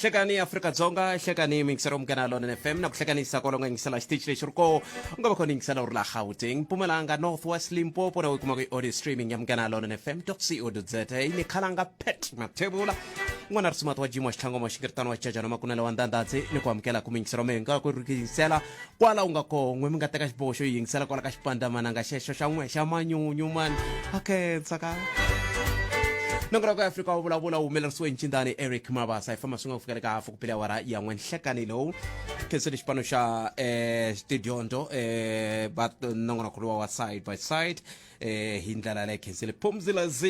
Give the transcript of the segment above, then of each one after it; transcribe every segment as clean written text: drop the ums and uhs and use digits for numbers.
Hlekani Afrika-Dzonga, hlekani miyingiselo Munghana Lonene FM na ku hlekanisa kwala u nga yingisela xitichi lexi ri koo u nga va khona yingisela u ri la Gauteng, Mpumalanga, North West, Limpopo na u yi kumaka hi audio streaming ya Munghana Lonene FM co.za. Ni khalanga Pat Mathebula n'wana ri sumati wa Jim wa Xitlhangoma wa Xingiritano wa Xijajana Makunele wa Ndandadzi ni ku amukela ku miyingiselo mi nga ku ri yingisela kwala u nga koho n'we mi nga teka xiboho xo yingisela kwala ka xipandamananga xexo xa n'we xa manyunyu mani a khensa ka nongonoko ya Afrika wa vulavula wu humelerisiwe hi ncindani Eric Mabasa hi famba swi nga ku fikela ka hafu ku pele awara ya n'we nhlekani lowu khensile xipano xa tidyondzo va nongonoko lowa wa side by side hi ndlela yaleyo khensile phumzile z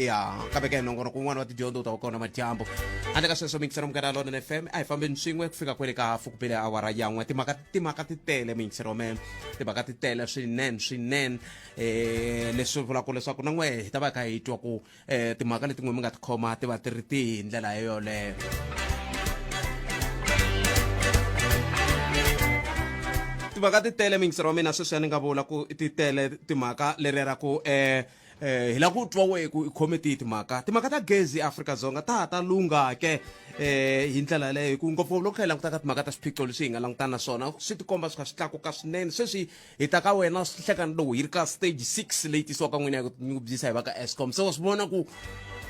ya kambe ka nongonoko wun'wana wa tidyondzo wu ta va kona madyambu handle ka sweswo miyingiselo munghana lonene fm a hi fambeni swin'we ku fika kwele ka hafu ku pele awara ya n'we timhaka timhaka ti tele miyingiselo me timhaka ti tele swinene swinene leswi vulaka leswaku na n'we hi ta va hi kha hi twa ku timhaka leti n'we mi nga ti khoma ti va ti ri tihi hi ndlela yoleyo. Timhaka ti tele muyingiseri wa mina sweswi a ni nga vula ku ti tele timhaka leriya ra ku hi lava ku twa wehe ku i khome tihi timhaka. Timhaka ta gezi eAfrika-Dzonga ta ha ta lungha ke hi ndlela yaleyo hi ku ngopfungopfu loko kha hi languta ka timhaka ta swiphiqo leswi hi nga langutana na swona swi tikomba swi kha swi tlakuka swinene. Sweswi Hi ta ka wena nhlekani lowu hi ri ka stage 6 leyi tisiwaka n'wina ya ku tinyungubyisa hi va ka Eskom. Se wa swi vona ku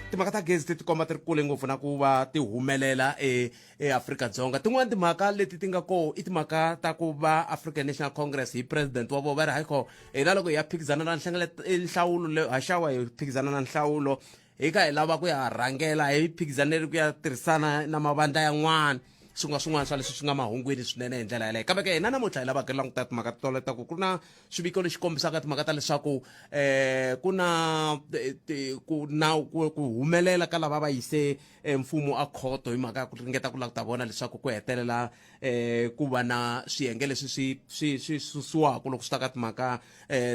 timhaka ta gezi ti tikomba ti ri kule ngopfu na ku va ti humelela e eAfrika-Dzonga. Tin'wani timhaka leti ti nga koho i timhaka ta ku va African National Congress hi president wa vona va ri hayi kho hina loko hi ya phikizana na nhlawulo le haxawa hi phikizana na nhlawulo hi kha hi lava ku ya rhangela hi phikizaneri ku ya tirhisana na mavandla yan'wana swi nga swin'wana swa leswi swi nga mahungwini swinene hi ndlela yaleyo kambe ke hina namuntlha hi lavaka languta timhaka toleta ku ku na swiviko lexi kombisaka timhaka ta leswaku eh ku na ku na ku humelela ka lava va yise mfumo a khoto hi mhaka ya ku ringeta ku lava ku ta vona leswaku ku hetelela ku va na swiyenge leswi swi swi swi susiwaka loko swi ta ka timhaka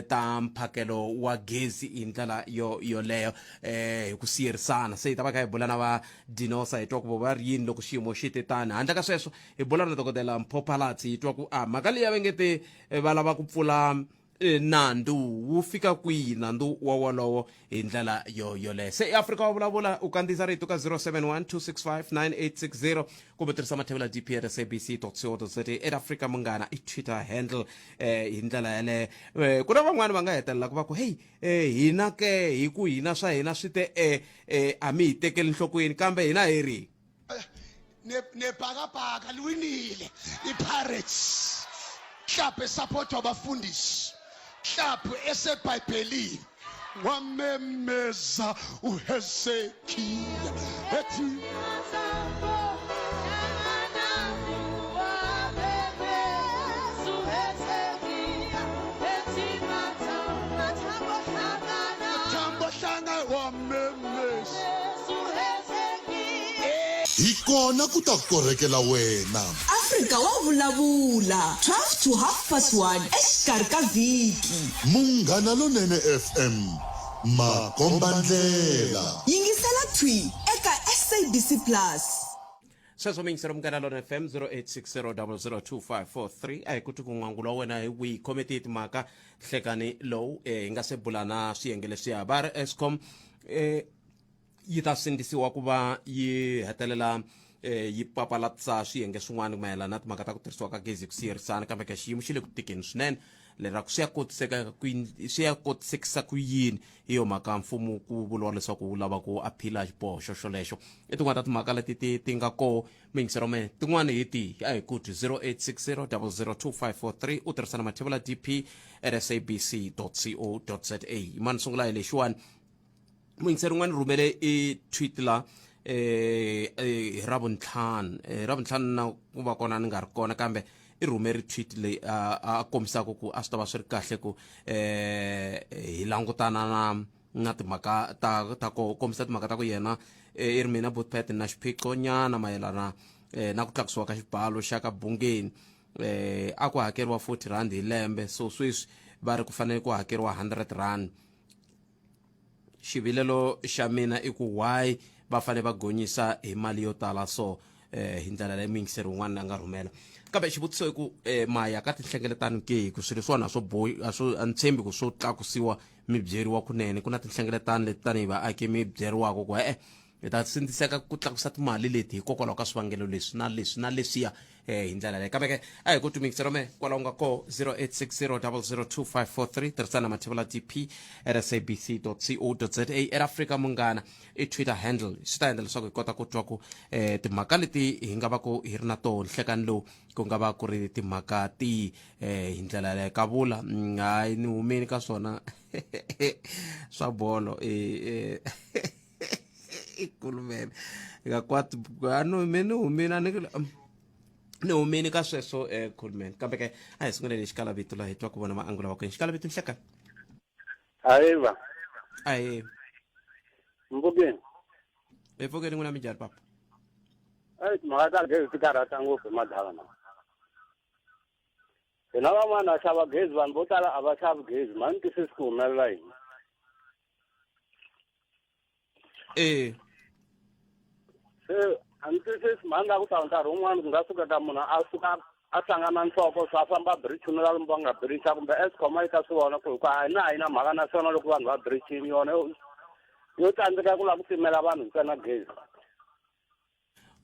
ta mphakelo wa gezi hi ndlela yo yoleyo hi ku siyerisana. Se hi ta va kha hi bula na va Dinosa hi twa ku vo va ri yini loko xiyimo xi te tani. Handle ka sweswo hi bula na dokodela Mpho Phalatse hi twa ku a mhaka leyi ya va nge te va lava ku pfula nandzu wu fika kwihi nandzu wa wolowo hi ndlela yo yoleyo. Se eAfrika wa vulavula u kandziyisa rito ka 071 265 9860 kumbe tirhisa mathevula dp at sabc co za at Afrika Munghana i Twitter handle hi ndlela yaleyo. Ku na van'wani va nga hetelela ku va ku hey hina ke hi ku hina swa hina swi te a mi hi tekeli nhlokweni kambe hina hi ri Nebhakabhaka liwinile iPirates club esapotwa abafundisi club esebhayibhelini wamemeza uHezekiya ethi Thambo hlanga wamemeza Hi kona ku ta korhekela wena. Afrika wa vulavula, 12 to half past 1 exikarhi ka vhiki. Munghana Lonene FM, makombandlela. Yingisela thwi eka SABC Plus. Sweswo mi yingisela Munghana Lonene FM 0860002543 a hi ku twi ku n'wangulo wa wena hi wihi khome tihi timhaka nhlekani lowu hi nga se bula na swiyenge leswiya va ri Eskom yi ta sindzisiwa ku va yi hetelela yi papalatisa swiyenge swin'wana mayelana na timhaka ta ku tirhisiwa ka gezi hi ku siyerisana kambe ka xiyimo xi le ku tikeni swinene leraku swi ya kotiseka ku swi ya kotisekisa ku yini hi yo mhaka mfumo ku vuriwa leswaku wu lava ku aphila xiboho xo xolexo i tin'wana ta timhaka leti ti ti nga koho miyingiselo me tin'wana hi tihi a hi ku twi 0860 002543 u tirhisa na mathevula dp at sabc co za mani sungula hi lexiwani muyingiseri un'wana rhumele i tweet la hi ravuntlhanu ravuntlhanu na ku va kona ni nga ri kona kambe i rhumeri tweet leyi a kombisaka ku a swi ta va swi ri kahle ku hi langutana na na timhaka ta ta ku kombisa timhaka ta ku yena i ri mina Botpet na xiphiqo nyana mayelana na ku tlakusiwa ka xibalo xa ka Bungeni a ku hakeriwa 40 rand hi lembe so sweswi va ri ku fanele ku hakeriwa 100 rand. Xivilelo xa mina i ku why va fane va gonyisa hi mali yo tala so hi ndlela leyi muyingiseri un'wana a nga rhumela kambe xivutiso i ku maya ka tinhlengeletano ke hi ku swilo leswiwani a swo bohi a swo a ni tshembi ku swo tlakusiwa mi byeriwa kunene ku na tinhlengeletano leti tanihi vaaki mi byeriwaka ku e-e. Hi ta sindziseka ku tlakusa timali leti hikokwalaho ka swivangelo leswi na leswi na leswiya eh, hi ndlela leyi. Kambe ke a hi ku tumikisa rome kwalaho nga koho 0860002543 tirhisana na Mathebula DP at sabc co za at Africa Munghana i Twitter handle. Swi ta endla leswaku hi kota ku twa ku eh, timhaka leti hi nga va ku hi ri na toho nhlekani lowu ku nga va ku ri timhaka tihi eh, hi ndlela yaleyo. Ka vula hayi ni humeni ka swona swa bolo eh, eh, ikulumene nga kwati ano me ni humile a ni ni humile ka sweswo eh khulumene kambe ke a hi sunguleni xikalavito laha hi twa ku vona maangulo wa kona xikalavito nhlekani Ayiva. Ayi. Mpfukeni. Mpfukeni n'wina minjhani papa? Ayi timhaka ta gezi ti karhata ngopfu hi madala ma. Hina van'wana ha xava gezi vanhu vo tala a va xavi gezi mani twisisi ku humelela yini. Eh. Se a ni twisisi mhani la ku ta nkarhi wun'wana ku nga suka ka munhu a suka a hlangana nhloko swa famba birichini ra lumba nga biricha kumbe escom a yi ta swi vona ku hikuva a hina a yi na mhaka na swona loko vanhu va birichini yona yo yo tsandzeka ku lava ku timela vanhu ntsena gezi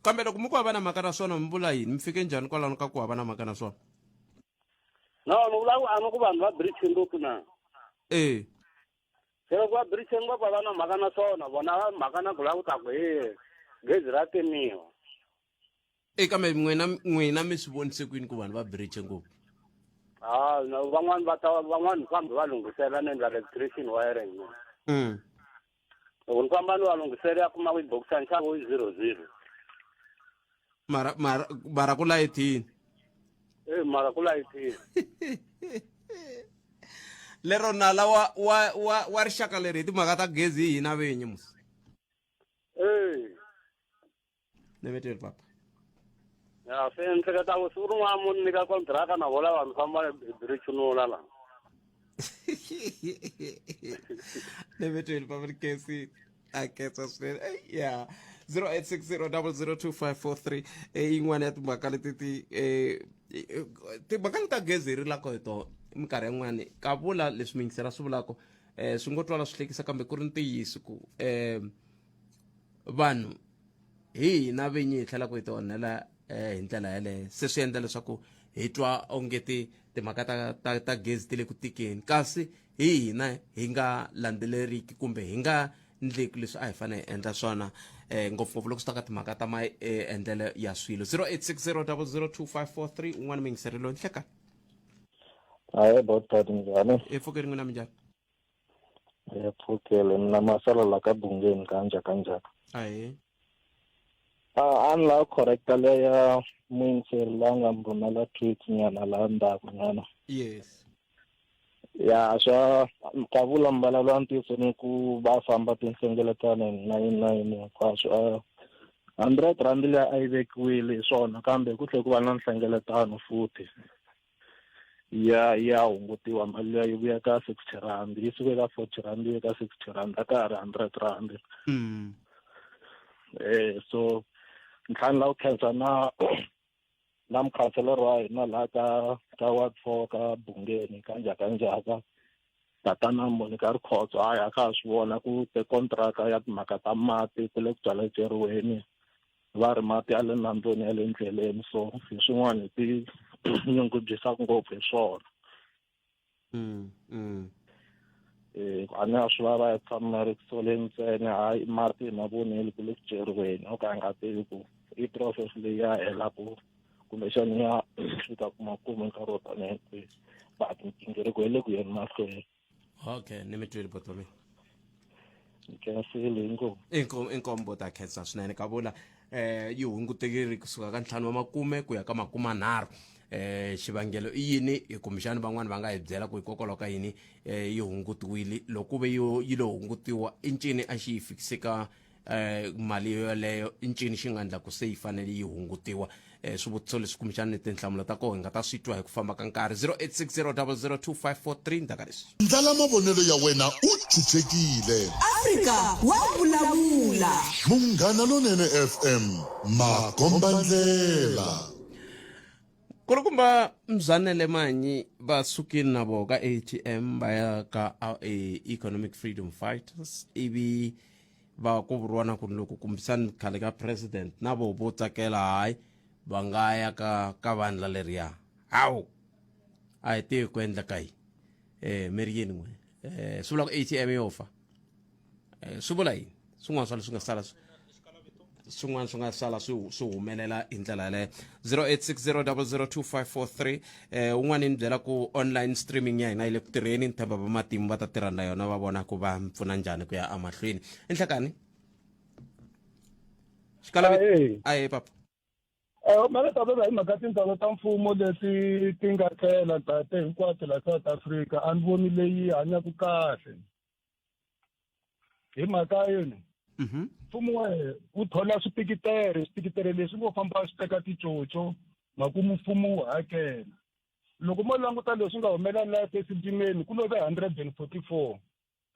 kambe loko mi ku hava na mhaka na swona mi vula yini mi fike njhani kwalano ka ku hava na mhaka na swona no ni vula ku a ni ku vanhu va biriche ngopfu na ee se loko va biriche ngopfu a va na mhaka na swona vona va mhaka na ku lava ku ta ku he gezi ra timiwa e kambe n'wina n'wina mi swi vonise kwini ku vanhu va biriche ngopfu ha no van'wani va ta van'wani fambi va lunghisela ni endla electrician wiring loko ni famba ni va lunghisela ya kuma ku yi bokisani nxavo yi 00 mara mara mara ku layithini e mara ku layithini lero nala wa wa wa wa rixaka leri hi timhaka ta gezi hi hina vinyi musi e Neveteri papa. Ya se ni hleketa ku siku rin'wana mo ni nyika kontraka na vona vanhu famba hi birichunula la. Neveteri papa Kesi. A ketsa swinene. Ey, ya. 0860002543 eh yin'wana ya timhaka leti ti eh timhaka leti ta gezi hi rilaka hi tona minkarhi yin'wana ka vula leswi miyingisela swi vulaka eh swi ngo twala swi hlekisa kambe ku ri ntiyiso ku eh vanhu hi hina vinyi hi tlhela ku hi ti onhela eh, hi ndlela yeleyo se swi endla leswaku hi twa ongeti timhaka ta, ta, ta gezi ti le ku tikeni kasi hi hina hi nga landzeleriki kumbe hi nga ndleki leswi a hi fanele hi endla swona eh, ngopfungopfu loko swi ta ka timhaka ta maendlelo eh, ya swilo 0860002543 un'wana muyingiseri loyi nhleka hayi botad njhani epfukeni n'wina minjhani Ya pfukele mina masala la ka bungeni kanja kanja. Ahe. A a ni lava correcta leya ya muyingiseri la nga mi rhumela tweet nyana laha ndzhaku nyana. Yes. Ya swa ka vula mbalavulo ya ntiyiso ni ku va famba tinhlengeletano na yini na yini hinkwaswo. R100 liya a yi vekiwile hi swona kambe ku tlhela ku va na nhlengeletano futhi. Ya ya hungutiwa mali liya yi vuya ka R60 yi suka eka R40 yi ya ka R60 a ka ha ri R100. So ni tlhela ni lava ku khensa na na mukhanselara wa hina laha ka ka ward 4 ka Bungeni ka Njhakanjhaka tatana Monica Rikhotso hayi a kha ha swi vona ku tikontraka ya timhaka ta mati ti le ku byaletseriweni va ri mati ya le nambyeni ya le ndleleni so hi swin'wana hi ti nyungubyisaka ngopfu hi swona Eh, a ni a swi vava ya tshama na ri kusoleni ntsena hayi mati hi ma voneli ku le ku ceriweni o ka a nga tivi ku i process leyi ya helaku kumbexana ya fika kumakumu nkarhi wo tanihi kwihi but migingiriko yi le ku yeni mahlweni okay ni mi twile botomi nkhensile inkomu inkomu inkomu bota khensa swinene ka vula eh yi hungutekile kusuka ka ntlhanu wa makume ku ya ka makume nharhu eh xivangelo i yini hi kumbexani van'wani va nga hi byela ku hikokwalaho ka yini eh yi hungutiwile loko ve yo yi lo hungutiwa i ncini a xi yi fikise ka eh mali yoleyo i ncini xi nga endla ku se yi fanele yi hungutiwa eh swivutiso leswi kumbexana ni tinhlamulo ta kona hi nga ta swi twa hi ku famba ka nkarhi 0860002543 ndzhaka leswi Ndlala mavonelo ya wena u chuchekile. Afrika wa vulavula. Munghana Lonene FM, makombandlela. Kulukumba Mzanele Manyi va sukile na voho ka ATM va ya ka Economic Freedom Fighters ivi Va ku vuriwa na ku ri loko kumbexani khale ka president na voho vo tsakela, hayi, va nga ya ka vandla leriya. Hawu, a hi tivi ku endleka yini. Mi ri yini n'we? Swi vula ku ATM yo fa? Swi vula yini swin'wana swa leswi nga sala, swin'wana swi nga sala swi humelela hi ndlela yaleyo? 0860002543. Un'wana ni byela ku online streaming ya hina yi le ku tirheni. Ni tshemba va matimu va ta tirha na yona, va vona ku va pfuna njhani ku ya emahlweni. Enhlekani xikala. Ahee. Ahe papa. Mara ta veva hi mhaka tindzawulo ta mfumo leti ti nga tlela tate hinkwato la South Africa, a ni voni leyi hanyaka kahle. Hi mhaka yini? Mfumo wa hina wu thola swipikitere, swipikitere leswi ngo famba swi teka ticoco, makumu mfumo wu hakela. Loko mo languta leswi nga humelela laha Sesibimeni, ku love 144.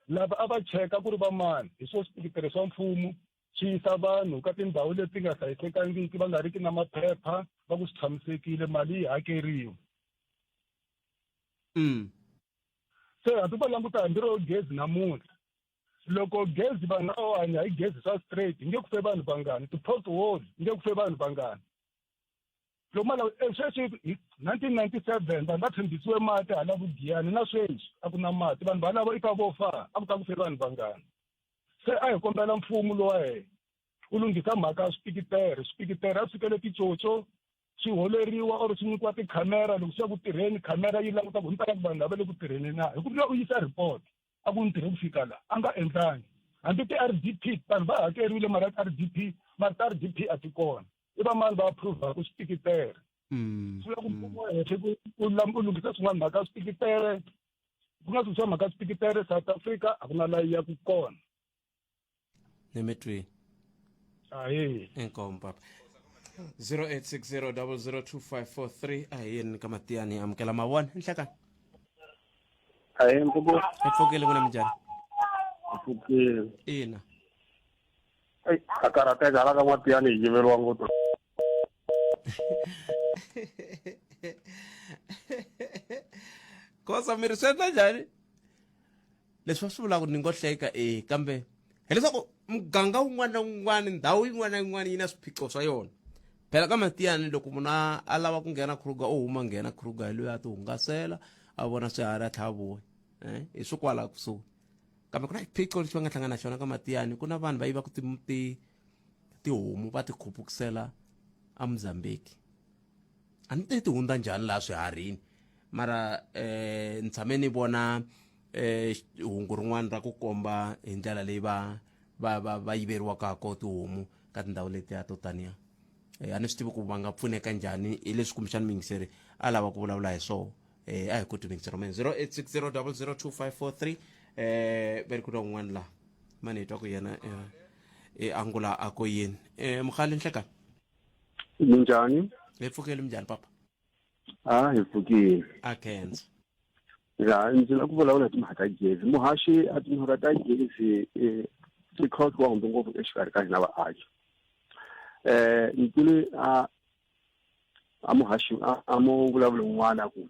Lava a va cheka ku ri va mani? Hi swo swipikitere swa mfumo swi yisa vanhu ka tindhawu leti nga hlayisekangiki, va nga riki na maphepha, va ku swi tshamisekile, mali yi hakeriwa. Se hambi va languta hambi ro gezi namuntlha, loko gezi vanhu a va hanya hi gezi swa straight, nge ku fe vanhu vangani? Ti-pothole, nge ku fe vanhu vangani? Loko ma lava sweswi hi 1997 vanhu va tshembisiwe mati hala Vugiyani, na sweswi a ku na mati. Vanhu valavo i ka vo fa, a ku ta ku fe vanhu vangani? Se a hi kombela mfumo lowa hina u lunghisa mhaka ya swipikitere. Swipikitere a swi sukele ticoco, swi holeriwa or swi nyikiwa tikhamera. Loko swi ya ku tirheni, khamera yi languta ku himpela ku vanhu lava le ku tirheni na. Hi ku u yisa report a ku ni tirhe ku fika la, a nga endlangi. Hambi ti-RDP, vanhu va hakeriwile mali ya ti-RDP, mara ti-RDP a ti kona. I va mani va approvaku swipikitere? Swi vula ku mfumo wa henhla ku u lunghisa swin'wana mhaka ya swipikitere. Ku nga susiwa mhaka ya swipikitere, South Africa a ku na layi ya ku kona. Nemetweni. Ahee. Inkomu papa. 0860002543. A hi yeni ka Matiyani, amukela mavona. Nhlekani. Ahee, Mpfuko. Hi pfukile, n'wina minjhani? Mpfukile. Ina. Ei, a karhateka hala ka Matiyani, hi yiveriwa ngopfu. Kosa mi ri swi endla njhani leswi va swi vulaka? Ni ngo hleka e, kambe hileswaku muganga wun'wana na wun'wana, ndhawu yin'wana na yin'wana yi na swiphiqo swa yona. Phela ka Matiyani, loko munhu a lava ku nghena Kruger, u huma nghena Kruger, hi loyi a ti hungasela, a vona swiharhi, a tlhela a vuya. Hi swi kwala kusuhi. Kambe ku na xiphiqo lexi va nga hlangana na xona ka Matiyani. Ku na vanhu va yivaka tihomu, va ti khupukisela eMozambique. A ni ti hundza njhani laha swiharhini, mara ni tshame ni vona hungu rin'wana ra ku komba hi ndlela leyi va yiveriwaka ko tihomu ka tindhawu letiya to taniya. A ni swi tivi ku va nga pfuneka njhani hi leswi kumbexani muyingiseri a lava ku vulavula hi swoho. A hi koti muyingiseri wa mina. 0860002543. Ve ri ku na un'wana laha mani hi twa ku yena i angula a ko yini. Mukhale, nhlekani. Minjhani? Hi pfukile, minjhani papa? A hi pfukile. A khensa. Ya, ndzi lava ku vulavula hi timhaka ta gezi, muhaxi. A timhaka ta gezi ti ntlhontlho wa hundze ngopfu exikarhi ka hina vaaki. Ni twile a muhaxi a mu vulavula un'wana ku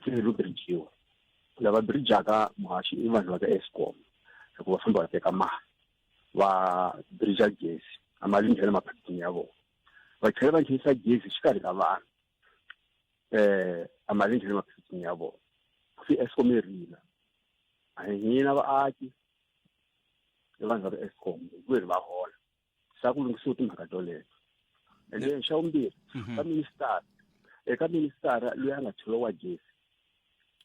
ri birijiwa. Lava birijaka, muhaxi, i vanhu va ka Eskom, hikuva famba va teka mali va birija gezi, a mali nghena maphatini ya vona, va tlhela va nghenisa gezi xikarhi ka vanhu, a mali nghena maphatini ya vona. Se Eskom yi rila, a hi hina vaaki, i vanhu va ka Eskom, hikuva va hola. Sa ku lunghisiwa timhaka toleto. And then xa vumbirhi, ka minister, eka minister loyi a nga thoriwa wa gezi,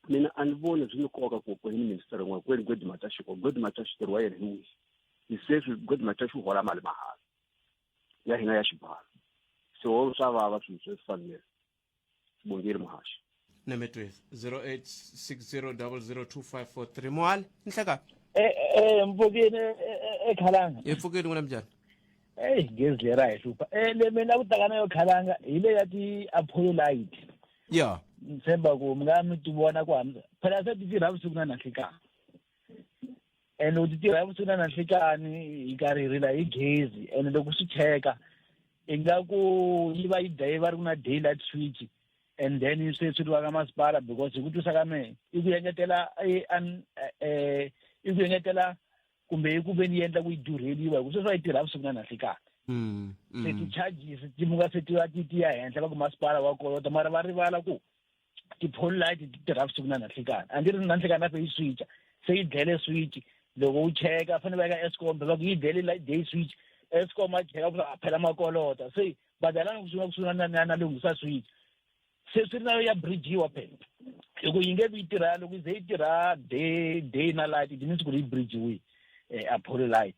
mina a ni voni swi ni nkoka ku ku ni minister yin'wana kwini. Gwedi Matashu, Gwedi Matashu ntirho wa yena hi wihi? Hi sweswi Gwedi Matashu u hola mali mahala ya hina ya xibalo. So swa vava swilo sweswi fanele bongeri, muhaxi. Nemetweni. 0860002543. Muhali, nhleka. Mpfukini ekhalanga. Hi pfukile, n'wina minjhani? Eyi, gezi lera hi hlupha. Le mina ku taka na yo khalanga hi le ya ti-Apollo light. Ni tshemba ku mi nga mi ti vona ku hambi phela se ti tirha vusiku na nanhlikani, and loko ti tirha vusiku na nanhlikani hi karhi hi rila hi gezi. And loko swi cheka ingaku yi va yi daye, va ri ku na daylight switch, and then se swi ri ka masipala, because hi ku twisa ka mehe i ku engetela i ku engetela. kumbe hi ku veni yi endla ku yi durheliwa hi ku sweswi va yi tirha vusiku na nanhlikani mm, se mm. ti-charges ti muka se ti va ti ti ya henhla va ku masipala wa kolota mara va rivala ku ti-pole light ti tirha vusiku na nanhlikani a ndzi ri nanhlikani a fe yi switcha se yi dlele switch loko u cheka fanele va ya ka escom va ku yi dlele light day switch escom a cheka ku a phela makolota se badalani kusuka kusuka na na na lunghisa switch se swi ri na ya bridgiwa phela hi ku yi nge vi yi tirha loko yi ze yi tirha day day na light it means ku ri yi bridgiwile eh, apollo light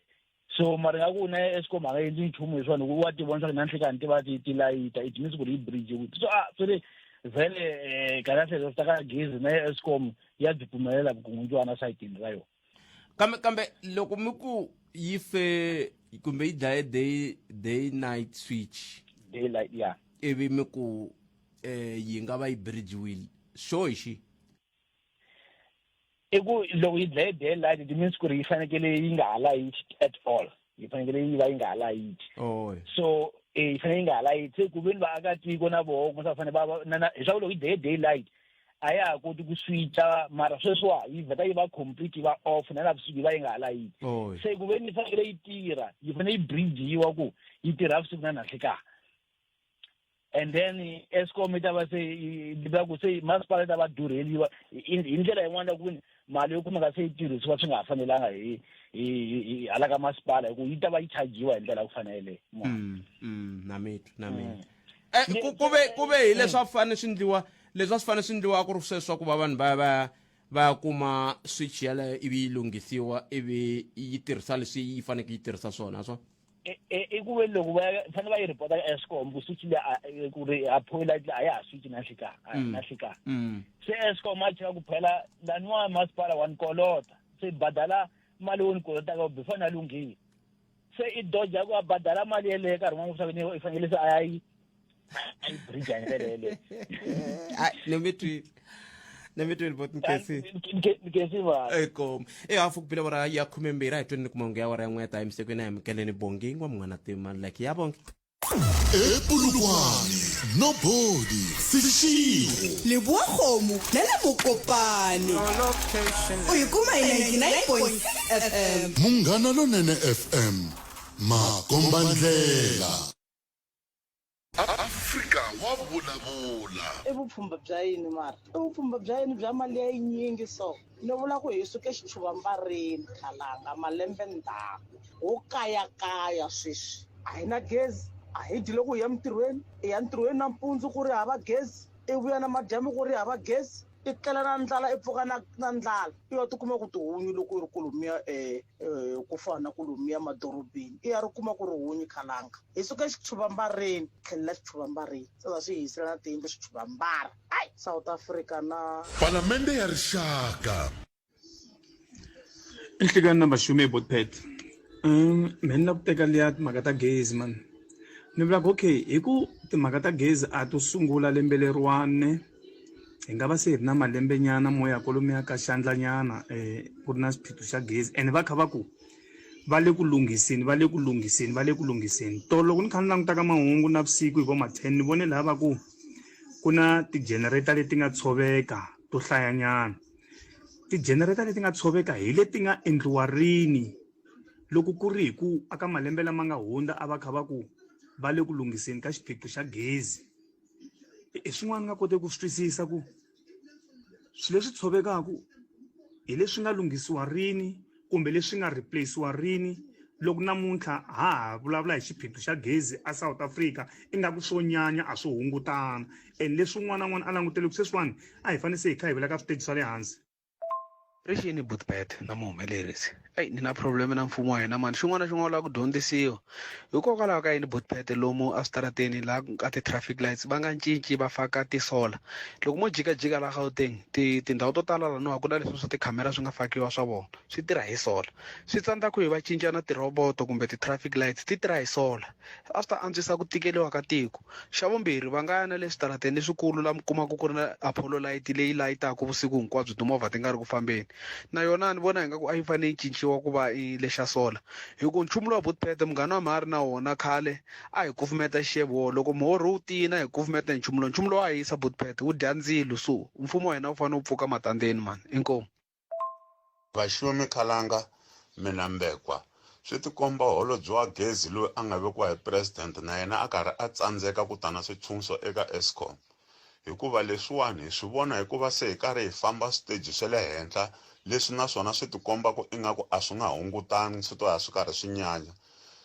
so mara nga ku na escom a nga endli nchumu hi swona ku wa ti vona swa ku na nhlikani ti va ti ti layita it means ku ri yi bridgiwile so a swi ri vhele um kahle kahle swi ta ka gezi na escom ya byi pfumelela vukungundzwana sayitini ra yona kambe kambe loko mi ku yi fe kumbe yi dlaye day day night switch daylight ya ivi mi ku eh yi nga va yi bridgiwile xo hi xi i ku loko yi dlaye daylight it means ku ri yi fanekele yi nga ha layiti at all yi fanekele yi va yi nga ha layiti oh so eh, yi fanele yi nga ha layiti se ku veni vaakatiko na voho kumbe va fanele va na na leswaku loko yi dlaye daylight a ya ha koti ku switcha mara sweswiwa yi vheta yi va complete yi va off na navusiku yi va yi nga ha layiti oh se ku veni yi fanekele yi tirha yi fanele yi bridgiwa ku yi tirha vusiku na nanhlikani and then escom yi ta va se yi va ku se masipala yi ta va durheliwa hi ndlela yin'wana ya ku mali yo kumeka se yi tirhisiwa swi nga ha fanelanga hi hi hi hala ka masipala hi ku yi ta va yi chajiwa hi ndlela ya ku fanele mm, mm, na mitwa na mitwa mm. eh, ku ku ve ku ve hi leswi a fanele swi ndliwa leswi a swi fanele swi ndliwa a ku ri sweswo ku va vanhu va va va ya kuma switch yaleyo ivi yi lunghisiwa ivi yi tirhisa leswi yi faneleke yi tirhisa swona swa E, e, i ku ve loko va fanele va yi report ka escom ku switch leyi ku ri a pole light a ya ha switch na nhlikani mm. na nhlikani mm. se escom a cheka ku phela laniwa masipala wa ni kolota se badala mali wo ni kolotaka before na lunghile se i doja ku a badala mali yeleyo nkarhi wun'wana ku i fanekele se a ya yi a yi bridge hi ndlela yeleyo ni mi twile ni mi twile bot nkesi nkesi va eko e hafu ku bile wara ya khumembirhi a hi tweni ni kuma nge awara ya n'we ya ta emisekweni a hi mukeleni bongi n'wa munghana tima like ya bongi epulukwane nobody seshigo leboa kgomo le la mokopane u yi kuma hi 99.6 fm munghana lonene fm makombandlela Afrika wa vulavula. I vupfhumba bya yini mara? I vupfhumba bya yini bya mali ya yinyingi so? Ni vula ku hi suke xichuvambareni khalanga malembe ndzhaku ho kayakaya sweswi a hi na gezi a hi dyi loko hi ya mintirhweni i ya ntirhweni nampundzu ku ri hava gezi i vuya namadyambu ku ri hava gezi i tlela na ndlala i pfuka na na ndlala i ya tikuma ku tihunyi loko i ri kolomiya um ku fana na kolomiya madorobeni i ya ri kuma ku ri hunyi khalanga hi suka xichuvambareni tlhelela xichuvambareni se za swi hisela na tiyindlu swichuvambara ai south africa na Palamende ya Rixaka. Nhlikani na Maxume Botpet um mehe ni la ku teka liya timhaka ta gezi mani ni vula ku okay hi ku timhaka ta gezi a to sungula lembe leriwani hi nga va se hi ri na malembe nyana mo ya kwalomuya ka xandla nyana um ku ri na xiphiqo xa gezi ene va kha va ku va le ku lunghiseni va le ku lunghiseni va le ku lunghiseni tolo loko ni kha ni languta ka mahungu navusiku hi vo ma 10 ni vone laha va ku ku na ti-generator leti nga tshoveka to hlayanyana ti-generator leti nga tshoveka hi leti nga endliwa rini loko ku ri hi ku aka malembe lama nga hundza a va kha va ku va le ku lunghiseni ka xiphiqo xa gezi i swin'wana ni nga koteki ku swi twisisa ku swilo leswi tshovekaka hi leswi nga lunghisiwa rini kumbe leswi nga replace-iwa rini loko namuntlha ha ha vulavula hi xiphiqo xa gezi a South Africa ingaku swo nyanya a swo hungutana and leswi un'wana na un'wana a langutele ku sweswiwani a hi fanele se hi kha hi vula ka switeji swa le hansi Rixini Butbet na muhumelerisi eyi ni na problem na mfumo wa hina mani xin'wana na xin'wana lava ku dyondzisiwa hikokwalaho ka yini Butbet lomu eswitarateni laha ka ti-traffic lights va nga cinci va faka ti-solar loko mo jikajika laha Gauteng ti tindhawu to tala laniwa ku na leswi swa tikhamera swi nga fakiwa swa vona swi tirha hi solar swi tsandza ku hi va cinca na tirhoboto kumbe ti-traffic lights ti tirha hi solar a swi ta antswisa ku tikeriwa ka tiko Xa vumbirhi, va nga ya na le switarateni leswikulu laha mi kumaka ku ri na Apollo light leyi layitaka vusiku hinkwabyo timovha ti nga ri ku fambeni. Na yona ni vona ingaku a yi fanele yi cinciwa ku va i lexa solar. Hi ku nchumu lowa Bootpad munghana wa mina a ri na wona khale a hi kufumeta xixevo wo loko muhorhi wu tiyile a hi kufumeta hi nchumu lowu. Nchumu lowu a hisa Bootpad wu dya ndzilo so mfumo wa hina wu fanele wu pfuka matandzeni mhani. Inkomu. Vaxumi Khalanga. Minambekwa swi tikomba holobye wa gezi loyi a nga vekiwa hi president na yena a karhi a tsandzeka ku ta na switshunxo eka Eskom hikuva leswiwani hi swi vona hikuva se hi karhi hi famba switeji swa le henhla leswi naswona swi tikomba ku ingaku a swi nga hungutani swi to ya swi karhi swi nyanya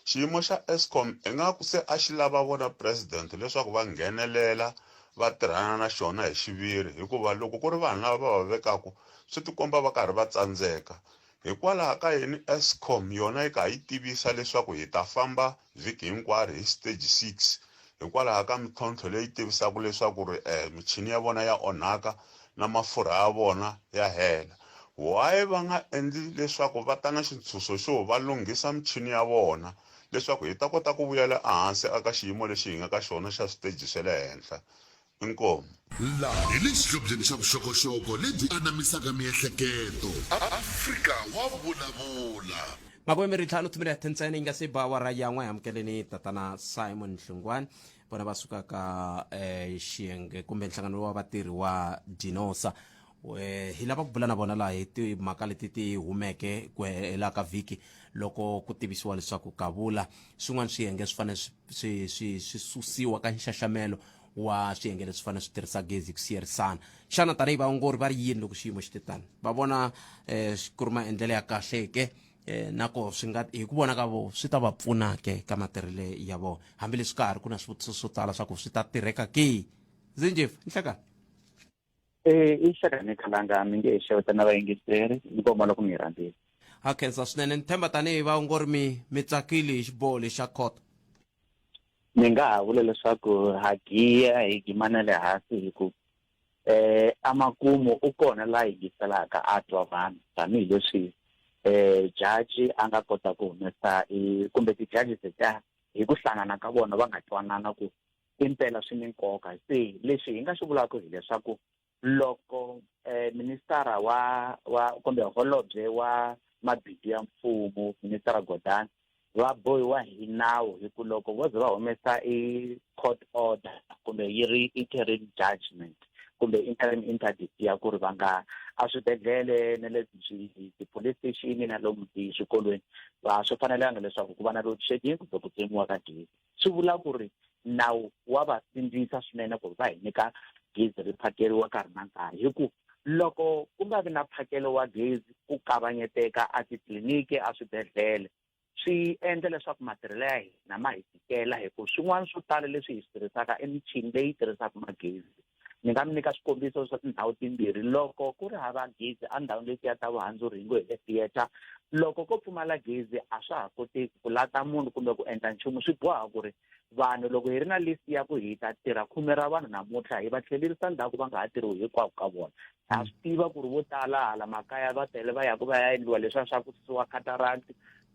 xiyimo xa Eskom ingaku se a xi lava vona president leswaku va nghenelela va tirhana na xona hi xiviri hikuva loko ku ri vanhu lava va va vekaku swi tikomba va karhi va tsandzeka Hikwalaho ka yini Eskom yona yi ka yi tivisa leswaku hi ta famba vhiki hinkwaro hi stage 6 hikwalaho ka mintlhontlho leyi tivisaka leswaku ri eh, michini ya vona ya onhaka na mafurha ya vona ya hela why va nga endli leswaku va ta na xintshunxo xo va lunghisa michini ya vona leswaku hi ta kota ku vuyela ehansi eka xiyimo lexi hi nga ka xona xa switeji swa le henhla Inkomu. Laha hi le xihlobyeni xa vuxokoxoko lebyi anamisaka miehleketo. Afrika wa vulavula. Makume ntlhanu timinete ntsena yi nga se ba awara ya n'we amukeleni tatana Simon Hlungwani vona va suka ka eh, xiyenge kumbe nhlangano wa vatirhi wa Dinosa eh, hi lava ku bula na vona laha hi timhaka leti ti humeke ku hela ka vhiki loko ku tivisiwa leswaku kavula swin'wana swiyenge swi fanele swi swi swi swi susiwa ka nxaxamelo wa swiyenge leswi fanele swi tirhisa gezi ku siyerisana xana tanihi vaongori va ri yini loko xiyimo xi te tani va vona um ku ri maendlelo ya kahle ke um na koho swi nga hi ku vona ka vo swi ta va pfuna ke ka matirhele ya vona hambileswi ka ha ri ku na swivutiso swo tala swa ku swi ta tirheka ke zinjef nhlekani E i xaka ni khalanga mi nge he xeweta na vayingiseri ni komba loko mi hi rhandzile. Ha khensa swinene ni tshemba tanihi vaongori mi mi tsakile hi xiboho lexi xa khoto. Ni nga ha vula leswaku ha giya hi gimana le hansi hi ku eh amakumu u kona la yingiselaka a twa vanhu tanihileswi eh jaji a nga kota ku humesa i kumbe ti-judges letiya hi ku hlangana ka vona va nga twanana ku impela swi ni nkoka se leswi hi nga swi vulaka hileswaku loko eh, ministara wa wa kumbe holobye wa mabindzu ya mfumo ministara Gordhan va bohiwa hi nawu hi ku loko vo ze va humesa i court order kumbe yi ri interim judgment kumbe interim interdict ya ku ri va nga eswibedhlele na le ti-police station na lomu swikolweni va swi fanelanga leswaku ku va na load shedding kumbe ku tsemiwa ka gezi swi vula ku ri nawu wa va sindzisa swinene ku ri va hi nyika gezi ri phakeriwa nkarhi na nkarhi hi ku loko ku nga vi na mphakelo wa gezi ku kavanyeteka etitliliniki eswibedhlele swi endla leswaku matirhelo ya hina ma hi tikela hi ku swin'wana swo tala leswi hi swi tirhisaka i michini leyi tirhisaka magezi ni nga mi nyika swikombiso swa tindhawu timbirhi loko ku ri hava gezi endhawini letiya ta vuhandzuri hi ngo hi le theatre loko ko pfumala gezi a swa ha koteki ku lata munhu kumbe ku endla nchumu swi boha ku ri vanhu loko hi ri na list ya ku hi ta tirha khume ra vanhu namuntlha hi va tlhelerisa ndzhaku va nga ha tirhiwi hinkwako ka vona ha swi tiva ku ri vo tala hala makaya va tele va yaku va ya endliwa leswiya swa ku susiwa cataract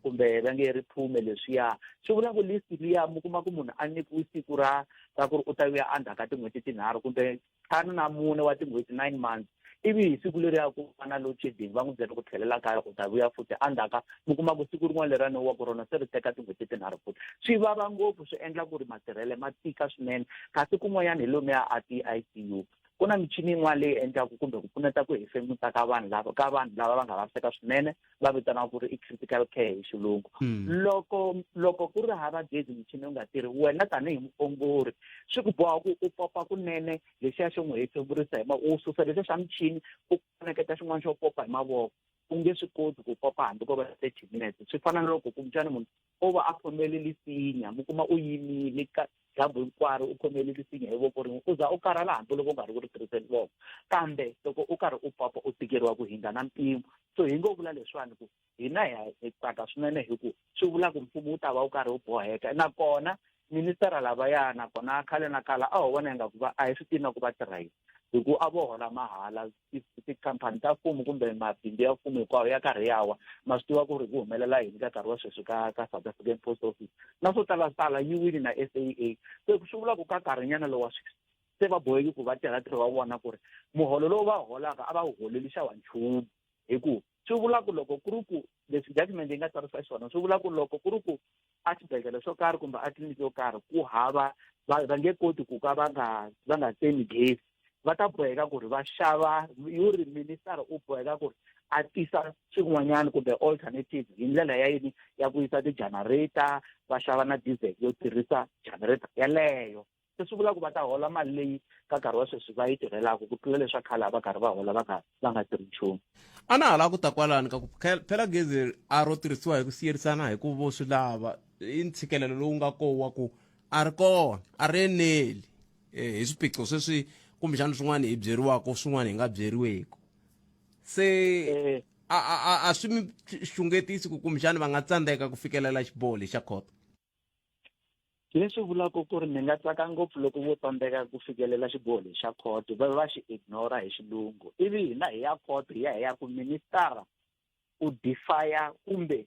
kumbe va nge ri phume leswiya swi vula ku list liya mi kuma ku munhu a nyikiwe siku ra ra ku ri u ta vuya endzhaku ka tin'hweti tinharhu kumbe ntlhanu na mune wa tin'hweti nine months ivi hi siku leriya ku va na load shedding va n'wi byela ku tlhelela kaya u ta vuya futhi endzhaku mi kuma ku siku rin'wana leriya ni wa ku rona se ri teka tin'hweti tinharhu futhi swi vava ngopfu swi endla ku ri matirhele ma tika swinene kasi kun'wanyana hi lomuya a ti-I_C_U ku na michini yin'wana leyi endlaka kumbe ku pfuneta ku hefemuta ka vanhu lava ka vanhu lava va nga vaviseka swinene va vitaniwaka ku ri i critical care hi xilungu loko loko ku ri hava gezi michini wu nga tirhi wena tanihi muongori swi ku boha ku u popa kunene lexiya xo n'wi hefemurisa hi ma u susa lexiya xa michini u koneketa xin'wana xo popa hi mavoko u nge swi koti ku popa hambi ko va 30 minutes swi fana na loko kumbexana munhu o va a khomelele sinya mi kuma u yimile ka dyambu hinkwaro u khomelele sinya hi voko rin'we u za u karhala hambi loko u nga ri ku ri tirhiseni voko kambe loko u karhi u papa u tikeriwa ku hindza na mpimo so hi ngo vula leswiwani ku hina hi tsaka swinene hi ku swi vula ku mfumo wu ta va wu karhi wu boheka nakona ministara lavaya nakona khale na khale a ho vona ingaku va a hi swi tivi na ku va tirha yini hi ku a vo hola mahala tikhampani ta mfumo kumbe mabindzu ya mfumo hinkwawo ya karhi ya wa ma swi tiva ku ri ku humelela yini ka nkarhi wa sweswi ka ka South African Post Office na swo tala tala yi wini na S_A_A se swi vula ku ka nkarhinyana lowa sweswi se va boheki ku va tirha ntirho wa vona ku ri muholo lowu va holaka a va wu holeli xa wa nchumu hi ku swi vula ku loko ku ri ku leswi judgment yi nga tsarisa xiswona swi vula ku loko ku ri ku a xibedhlele xo karhi kumbe a tliliniki yo karhi ku hava va va nge koti ku ka va nga va nga tsemi gezi va ta boheka ku ri va xava yo ri minister u boheka ku ri a tisa swin'wanyana kumbe alternative hi ndlela ya yini ya ku yisa ti-generator va xava na diesel yo tirhisa generator yaleyo se swi vula ku va ta hola mali leyi ka nkarhi wa sweswi va yi tirhelaka ku tlula leswa khale a va karhi va hola va nga va nga tirhi nchumu a na ha lava ku ta kwalani ka ku phela gezi a ro tirhisiwa hi ku siyerisana hi ku vo swi lava i ntshikelelo lowu nga koho wa ku a ri kona a ri eneli eh, hi swiphiqo sweswi kumbexana swin'wana hi byeriwaka swin'wana hi nga byeriweki se eh. a a a swi mi xungetisi ku kumbexana va nga tsandzeka ku fikelela xiboho lexa khoto Leswi vulaka ku ri ni nga tsaka ngopfu loko vo tsandzeka ku fikelela xiboho lexi xa khoto va va xi ignore hi xilungu ivi hina hi ya khoto hi ya hi ya ku ministara u defy-a kumbe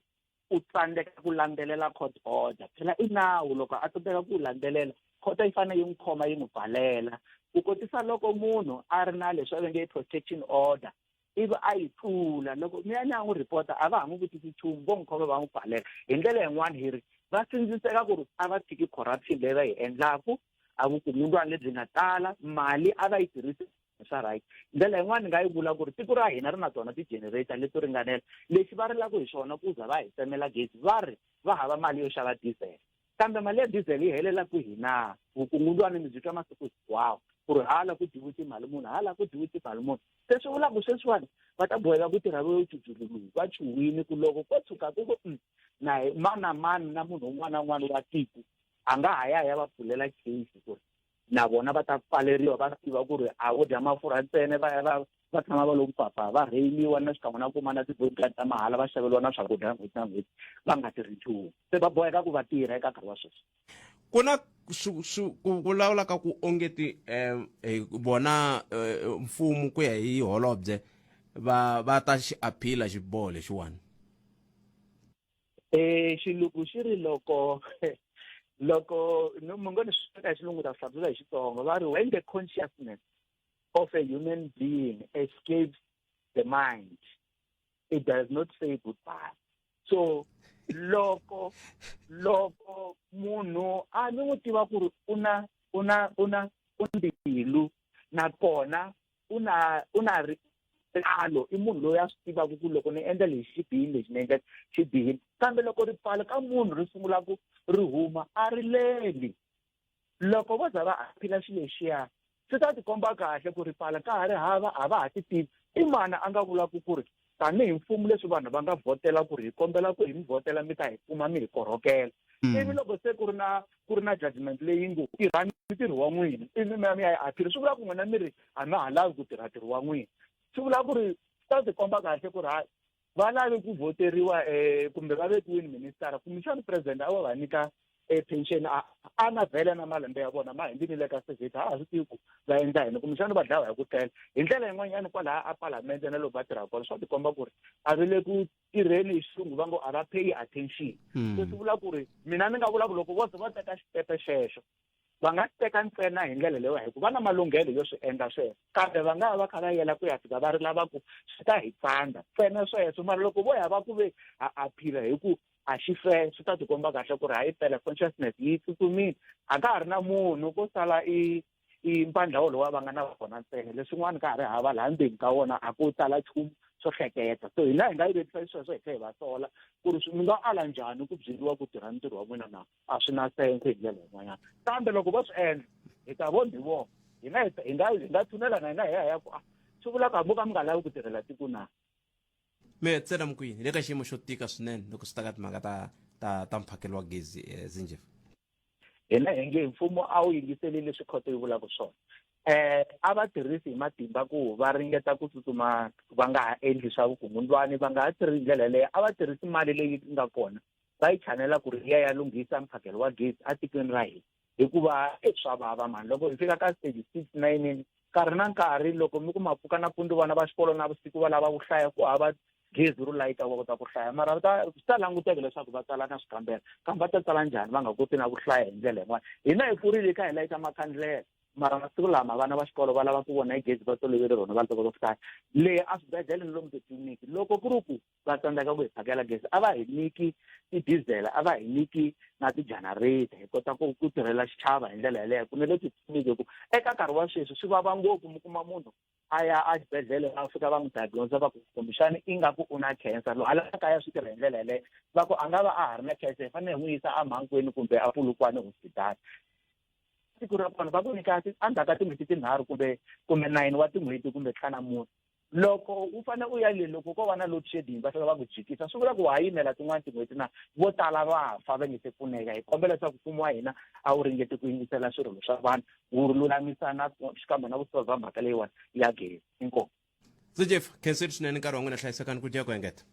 u tsandzeka ku landzelela court order phela i nawu loko a tsandzeka ku landzelela khoto yi fanele yi n'wi khoma yi n'wi pfalela ku kotisa loko munhu a ri na leswi va nge protection order ivi a yi tlula loko mi ya ni ya n'wi report-a a va ha n'wi vutisi nchumu vo n'wi khoma va n'wi pfalela hi ndlela yin'wana hi ri va sindziseka ku ri a va tshiki corruption leyi va yi endlaku a vukungundzwana lebyi nga tala mali a va yi tirhisi swa right ndlela yin'wana ni nga yi vula ku ri tiko ra hina ri na tona ti-generator leto ringanela lexi va rilaka hi xona ku za va hi tsemela gezi va ri va hava mali yo xava diesel kambe mali ya diesel yi helela kwihi na vukungundzwani mi byi twa masiku hinkwawo ku ri hala ku dyiwe timali muni hala ku dyiwe timali muni se swi vula ku sweswiwani va ta boheka ku tirha vo cucululu va chuhwini ku loko ko tshuka ku ku mm, na hi mani na mani na munhu un'wana na un'wana wa tiko a nga ha ya ya va pfulela case ku ri na vona va ta pfaleriwa va tiva ku ri a vo dya mafurha ntsena va ya va va tshama va lo mpfapfa va rheyiliwa na xikan'we na kuma na ti-bodyguard ta mahala va xaveriwa na swakudya n'hweti na n'hweti va nga tirhi nchumu se va boheka ku va tirha eka nkarhi wa sweswi ku na ku vulavula ka ku ongeti um hi vona eh, mfumo ku ya hi holobye va va ta xi aphila xiboho lexiwani Eh xilungu xi ri loko loko no mi ngo ni swi hi xilungu ta swi hlamusela hi Xitsonga va ri when the consciousness of a human being escapes the mind it does not say goodbye so loko loko munhu a ni n'wi tiva ku ri u na u na u na u mbilu nakona u na u na ripfalo i munhu loyi a swi tivaka ku loko ni endla lexi xi bihile lexi ni endla xi bihile kambe loko ripfalo ka munhu ri sungula ku ri huma a ri leli loko vo za va aphila xilo lexiya swi ta tikomba kahle ku ripfalo ka ha ri hava a va ha ti tivi i mani a nga vulaka ku ri tanihi mfumo leswi vanhu va nga vhotela ku ri hi kombela ku hi mi vhotela mi ta hi kuma mi hi korhokela mm. ivi loko se ku ri na ku ri na judgment leyi ngo tirhani ntirho wa n'wina ivi mi ya mi ya yi aphila swi vula ku n'wina mi ri a ma ha lavi ku tirha ntirho wa n'wina swi vula ku ri swi ta tikomba kahle ku ri hayi va lave ku voteriwa um kumbe va vekiwini ministara kumbexani president a va va nyika e pension a a na vhele na malembe ya vona ma hundzile le ka 70 a ha swi tivi ku va endla yini kumbexana va dlawa hi ku tele hi ndlela yin'wanyana kwalaya a palamende na loko va tirha kona swa tikomba ku ri a vi le ku tirheni hi xilungu va ngo a va pay attention hmm. se swi vula ku ri mina ni nga vula ku loko vo ze va teka xitepe xexo va nga teka ntsena hi ndlela leyo hikuva va na malunghelo yo swi endla sweswo kambe va nga va va kha va yela ku ya fika va ri lava ku swi ta hi tsandza ntsena sweswo mara loko vo ya va ku ve a aphila hi ku a xi fe swi ta tikomba kahle ku ri hayi pela consciousness yi tsutsumile a ka ha ri na munhu ko sala i i mpandlha wolowo va nga na wona ntsena leswin'wana ka ha ri hava laha ndzeni ka wona a ko tala nchumu swo hleketa so hina hi nga yi vekisa xisweswo hi tlhe hi va sola ku ri mi nga ala njhani ku byeriwa ku tirha ntirho wa n'wina na a swi na sense hi ndlela yin'wanyana kambe loko vo swi endla hi ta vona hi vona hina hi nga hi nga tshunela na hina hi ya hi ya ku a swi vula ku hambi ka mi nga lavi ku tirhela tiko na me tsena mkwini hi le ka xiyimo xo tika swinene loko swi ta ka timhaka ta ta ta mphakelo wa gezi eh, zinjef hina hi nge mfumo a wu yingiseli leswi khoto yi vulaka swona eh a va tirhisi hi matimba ku va ringeta ku tsutsuma va nga ha endli swa vukungundzwani va nga ha tirhi ndlela leyo a va tirhisi mali leyi nga kona va yi chanela ku ri ya ya lunghisa mphakelo wa gezi etikweni ra hina hikuva e swa vava mani loko hi fika ka stage six nine nkarhi na nkarhi loko mi kuma pfuka nampundzu vana va xikolo na vusiku va lava ku hlaya ku hava gezi ro layita va kota ku hlaya mara ta swi ta languteka leswaku va tsala na swikambelo kambe va ta tsala njhani va nga koti na ku hlaya hi ndlela yin'wana hina hi kurile hi kha hi layita makhandlela Mara masiku lama vana va xikolo va lava ku vona hi gezi va tolovele rona va ntokoto ku tala. Le a swibedhlele ni lomu titliliniki loko ku ri ku va tsandzeka ku hi phakela gezi a va hi nyiki ti-diesel a va hi nyiki na ti-generator hi kota ku ku tirhela xichava hi ndlela yaleyo ku ne le titliliniki hi ku eka nkarhi wa sweswi swi vava ngopfu mi kuma munhu a ya exibedhlele va fika va n'wi diagnose va ku kumbexani ingaku u na cancer loko hala kaya swi tirha hi ndlela yaleyo va ku a nga va a ha ri na cancer hi fanele hi n'wi yisa emhangweni kumbe a Polokwane hospital siku ra kona va ku nyika endzhaku ka tin'hweti tinharhu kumbe kumbe nine wa tin'hweti kumbe ntlhanu mune loko u fanele u ya le loko ko va na load shedding va fika va ku jikisa swi vula ku wa ha yimela tin'wana tin'hweti na vo tala va fa va nge se pfuneka hi kombela leswaku mfumo wa hina a wu ringeti ku yingisela swirilo swa vanhu wu lulamisa na xikambe na ku solva mhaka leyiwani ya gezi inkomu ndzi jeff khensile swinene nkarhi wa n'wina hlayisekani ku dya ku engeta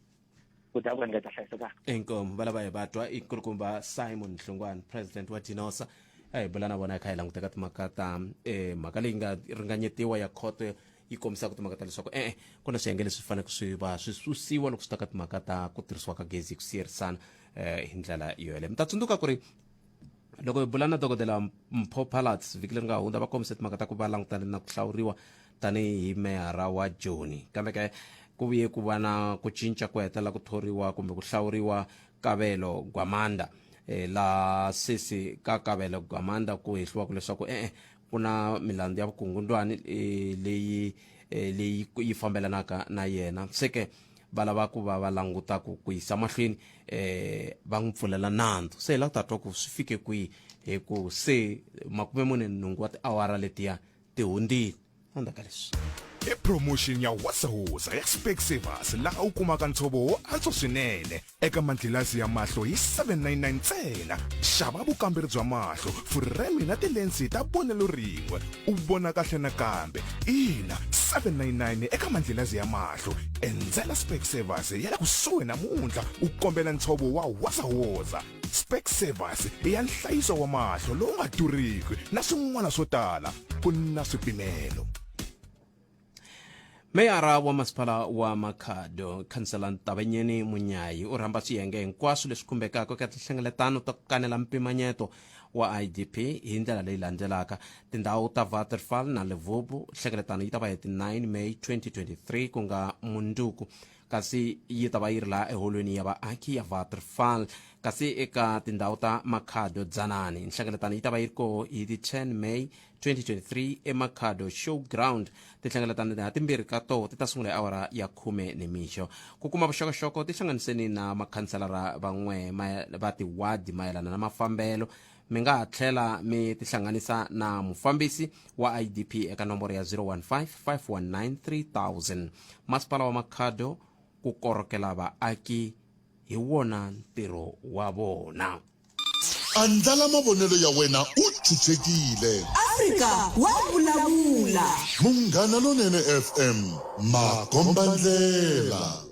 ku dya ku engeta hlayisekani inkomu va lava hi va twa i nkulukumba simon hlungwani president wa dinosa a hi bula na vona hi kha hi languteka timhaka ta um mhaka leyi nga ringanyetiwa ya khoto yi kombisaka timhaka ta leswaku e-e ku na swiyenge leswi faneleke swi va swi susiwa loko swi ta ka timhaka ta ku tirhisiwa ka gezi hi ku siyerisana um hi ndlela yoyeleyo mi ta tsundzuka ku ri loko hi bula na dokodela mpho palats vhiki leri nga hundza va kombise timhaka ta ku va langutane na ku hlawuriwa tanihi meyara wa joni kambe ke ku vuye ku va na ku cinca ku hetelela ku thoriwa kumbe ku hlawuriwa kabelo gwamanda e, laha sesi ka kabelo gwamanda ku hehliwaka leswaku e-e ku na milandzu ya vukungundwani e, leyi e, leyi yi fambelanaka na yena se ke va lava ku va va languta ku ku yisa mahlweni eh va n'wi pfulela nandzu se hi lava ku ta twa ku swi fike kwihi hi ku se 48 wa tiawara letiya ti hundzile endzhaku ka leswi I promotion ya Wasahosa ya Specsavers laha u kumaka ntshovo wo antswa swinene eka manghilazi ya mahlo hi 799 ntsena. Xava vukamberi bya mahlo, fureme na tilensi ta vonelo rin'we u vona kahle nakambe. Ina, 799 eka manghilazi ya mahlo. Endzela Specsavers ya le kusuhi namuntlha u kombela ntshovo wa Wasahosa. Specsavers i ya nhlayiso wa mahlo lowu nga durhiki na swin'wana swo tala. Ku na swipimelo. Meyara wa masipala wa Makhado, Khansela Ntavenyeni Munyayi u rhamba swiyenge hinkwaswo leswi khumbekaka eka tinhlengeletano ta ku kanela mpimanyeto wa IDP hi ndlela leyi landzelaka. Tindhawu ta Waterval na Levubu, nhlengeletano yi ta va hi ti 9 May 2023 ku nga mundzuku kasi yi ta va yi ri laha eholweni ya vaaki ya Waterval kasi eka tindhawu ta Makhado Dzanani nhlengeletano yi ta va yi ri koho hi ti 10 May 2023 eMakhado Showground. Tinhlengeletano hatimbirhi ka toho ti ta sungula hi awara ya khume nimixo. Ku kuma vuxokoxoko tihlanganiseni na makhanselara van'we va tiwadi mayelana na mafambelo. Mi nga ha tlhela mi tihlanganisa na mufambisi wa IDP eka nomboro ya 015 519 3000. Masipala wa Makhado ku korokela vaaki hi wona ntirho wa vona. Andlala mavonelo ya wena u chuchekile. Afrika wa vulavula. Munghana Lonene FM, makombandlela.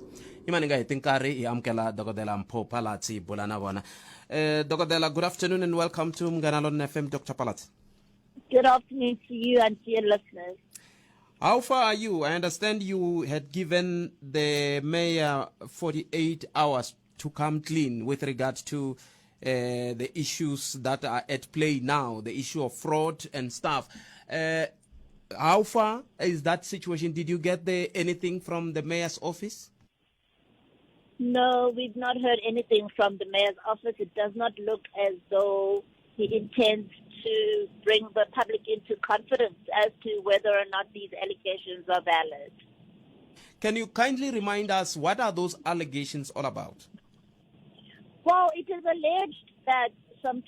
Yimani nga heti nkarhi hi amukela dokodela Mpho Phalatse hi bula na vona. Dokodela, good afternoon and welcome to Munghana Lonene FM, Dr. Phalatse. Good afternoon to you and to your listeners. How far are you? I understand you had given the mayor 48 hours to come clean with regard to the issues that are at play now, the issue of fraud and stuff. How far is that situation? Did you get anything from the mayor's office? No, we've not heard anything from the mayor's office. It does not look as though he intends to bring the public into confidence as to whether or not these allegations are valid. Can you kindly remind us what are those allegations all about? Well, it is alleged that some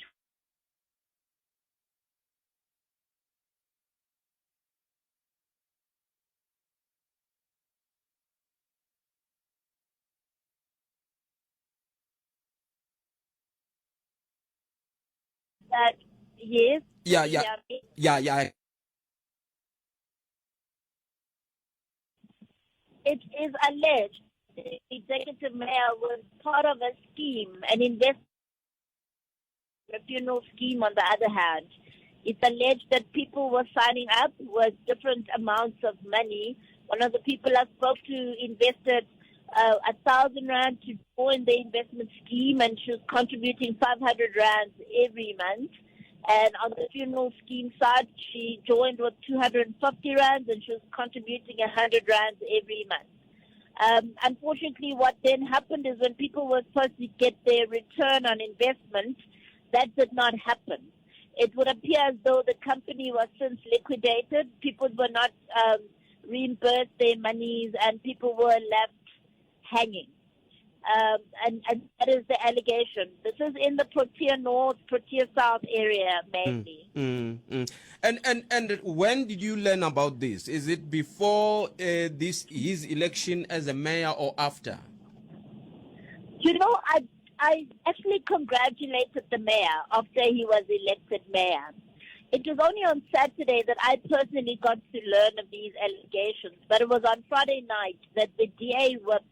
that yes. Yeah, yeah. Yeah, yeah. It is alleged the executive mayor was part of a scheme, an investment funeral scheme on the other hand. It's alleged that people were signing up with different amounts of money. One of the people I spoke to invested 1,000 rand to join the investment scheme, and she was contributing 500 rand every month. And on the funeral scheme side, she joined with 250 rands and she was contributing 100 rands every month. Um, unfortunately, what then happened is when people were supposed to get their return on investment, that did not happen. It would appear as though the company was since liquidated. People were not um, reimbursed their monies and people were left hanging. Um, and, and that is the allegation. This is in the Protea North, Protea South area mainly. Mm, mm, mm. And, and, and when did you learn about this? Is it before uh, this his election as a mayor or after? You know, I, I actually congratulated the mayor after he was elected mayor. It was only on Saturday that I personally got to learn of these allegations, but it was on Friday night that the DA whip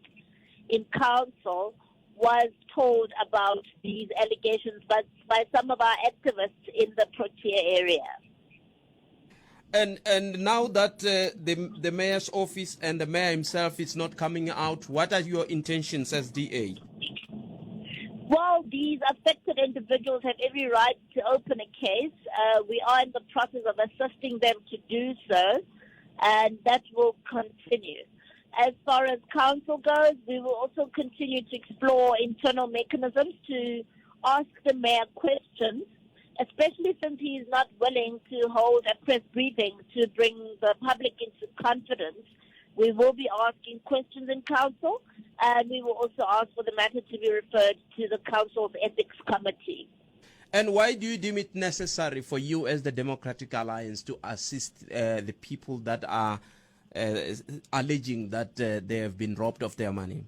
in council was told about these allegations by, by some of our activists in the Protea area. And and now that uh, the the mayor's office and the mayor himself is not coming out, what are your intentions as DA? Well, these affected individuals have every right to open a case. Uh, we are in the process of assisting them to do so, and that will continue. As far as council goes, we will also continue to explore internal mechanisms to ask the mayor questions, especially since he is not willing to hold a press briefing to bring the public into confidence. We will be asking questions in council, and we will also ask for the matter to be referred to the council's ethics committee. And why do you deem it necessary for you as the Democratic Alliance to assist uh, the people that are uh, alleging that uh, they have been robbed of their money?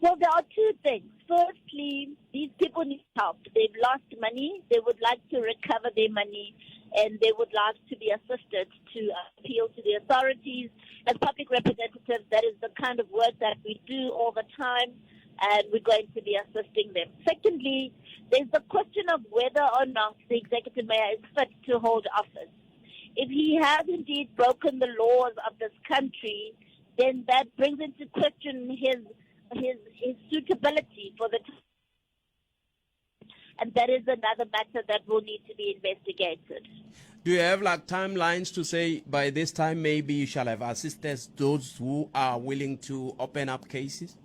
Well, there are two things. Firstly, these people need help. They've lost money. They would like to recover their money and they would like to be assisted to appeal to the authorities. As public representatives, that is the kind of work that we do all the time, and we're going to be assisting them. Secondly, there's the question of whether or not the executive mayor is fit to hold office. If he has indeed broken the laws of this country, then that brings into question his his his suitability for the and that is another matter that will need to be investigated. Do you have like timelines to say by this time maybe you shall have assisted those who are willing to open up cases?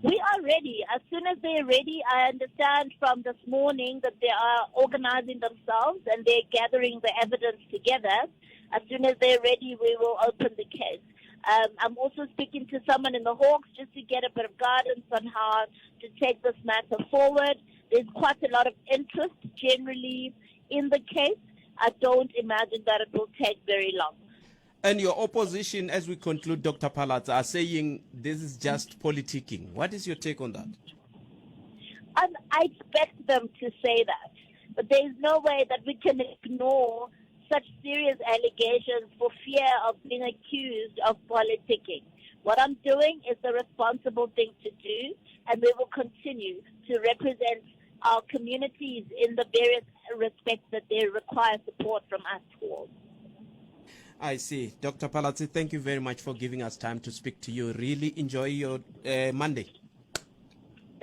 We are ready. As soon as they're ready, I understand from this morning that they are organizing themselves and they're gathering the evidence together. As soon as they're ready, we will open the case. Um, I'm also speaking to someone in the Hawks just to get a bit of guidance on how to take this matter forward. There's quite a lot of interest generally in the case. I don't imagine that it will take very long. And your opposition, as we conclude, Dr. Phalatse, are saying this is just politicking. What is your take on that? Um, I expect them to say that. But there is no way that we can ignore such serious allegations for fear of being accused of politicking. What I'm doing is the responsible thing to do, and we will continue to represent our communities in the various respects that they require support from us for. I see. Dr. Phalatse, thank you very much for giving us time to speak to you. Really enjoy your uh, Monday.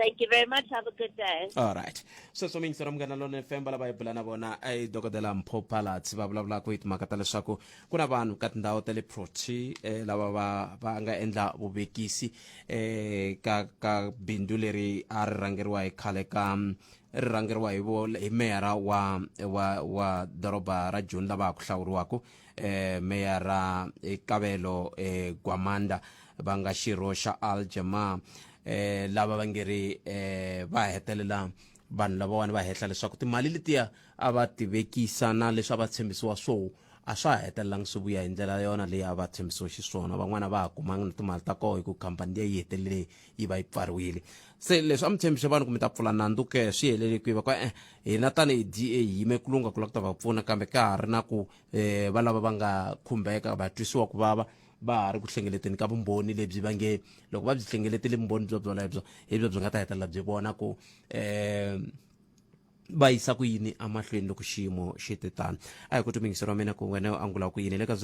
Thank you very much. Have a good day. All right. Sweswo miyingiseri munghana lona FM va lava hi bula na vona i dokodela Mpho Phalatse va vulavulaka hi timhaka ta leswaku ku na vanhu ka tindhawu ta le Protea eh, lava va va nga endla vuvekisi eh, ka ka bindzu leri a ri rhangeriwa hi khale ka ri rhangeriwa hi vo hi meyara wa wa wa doroba ra Joni lava ha ku hlawuriwaka eh, meyara eh, Kabelo eh, Gwamanda va nga xirho xa Al Jama eh, lava va nge ri eh, va hetelela vanhu lavawani va hehla leswaku timali letiya a va ti vekisa na leswi a va tshembisiwa swoho a swa ha hetelelangi swi vuya hi ndlela yona leyi a va tshembisiwe xiswona van'wana va ha kumangi na timali ta koho hi ku khampani liya yi hetelele yi va yi pfariwile se leswi a mi tshembise vanhu ku mi ta pfula nandzu ke swi helele kwihi va ku e hina tanihi da hi yime ku lungha ku lava ku ta va pfuna kambe ka ha ri na ku um va lava va nga khumbeka va twisiwa ku vava va ha ri ku hlengeleteni ka vumbhoni lebyi va nge loko va byi hlengeletile vumbhoni byo byolebyo hi byo byi nga ta hetelela byi vona ku um va yisa ku yini emahlweni loko xiyimo xi te tano a hi ku twi wa mina ku wena u angula ku yini le ka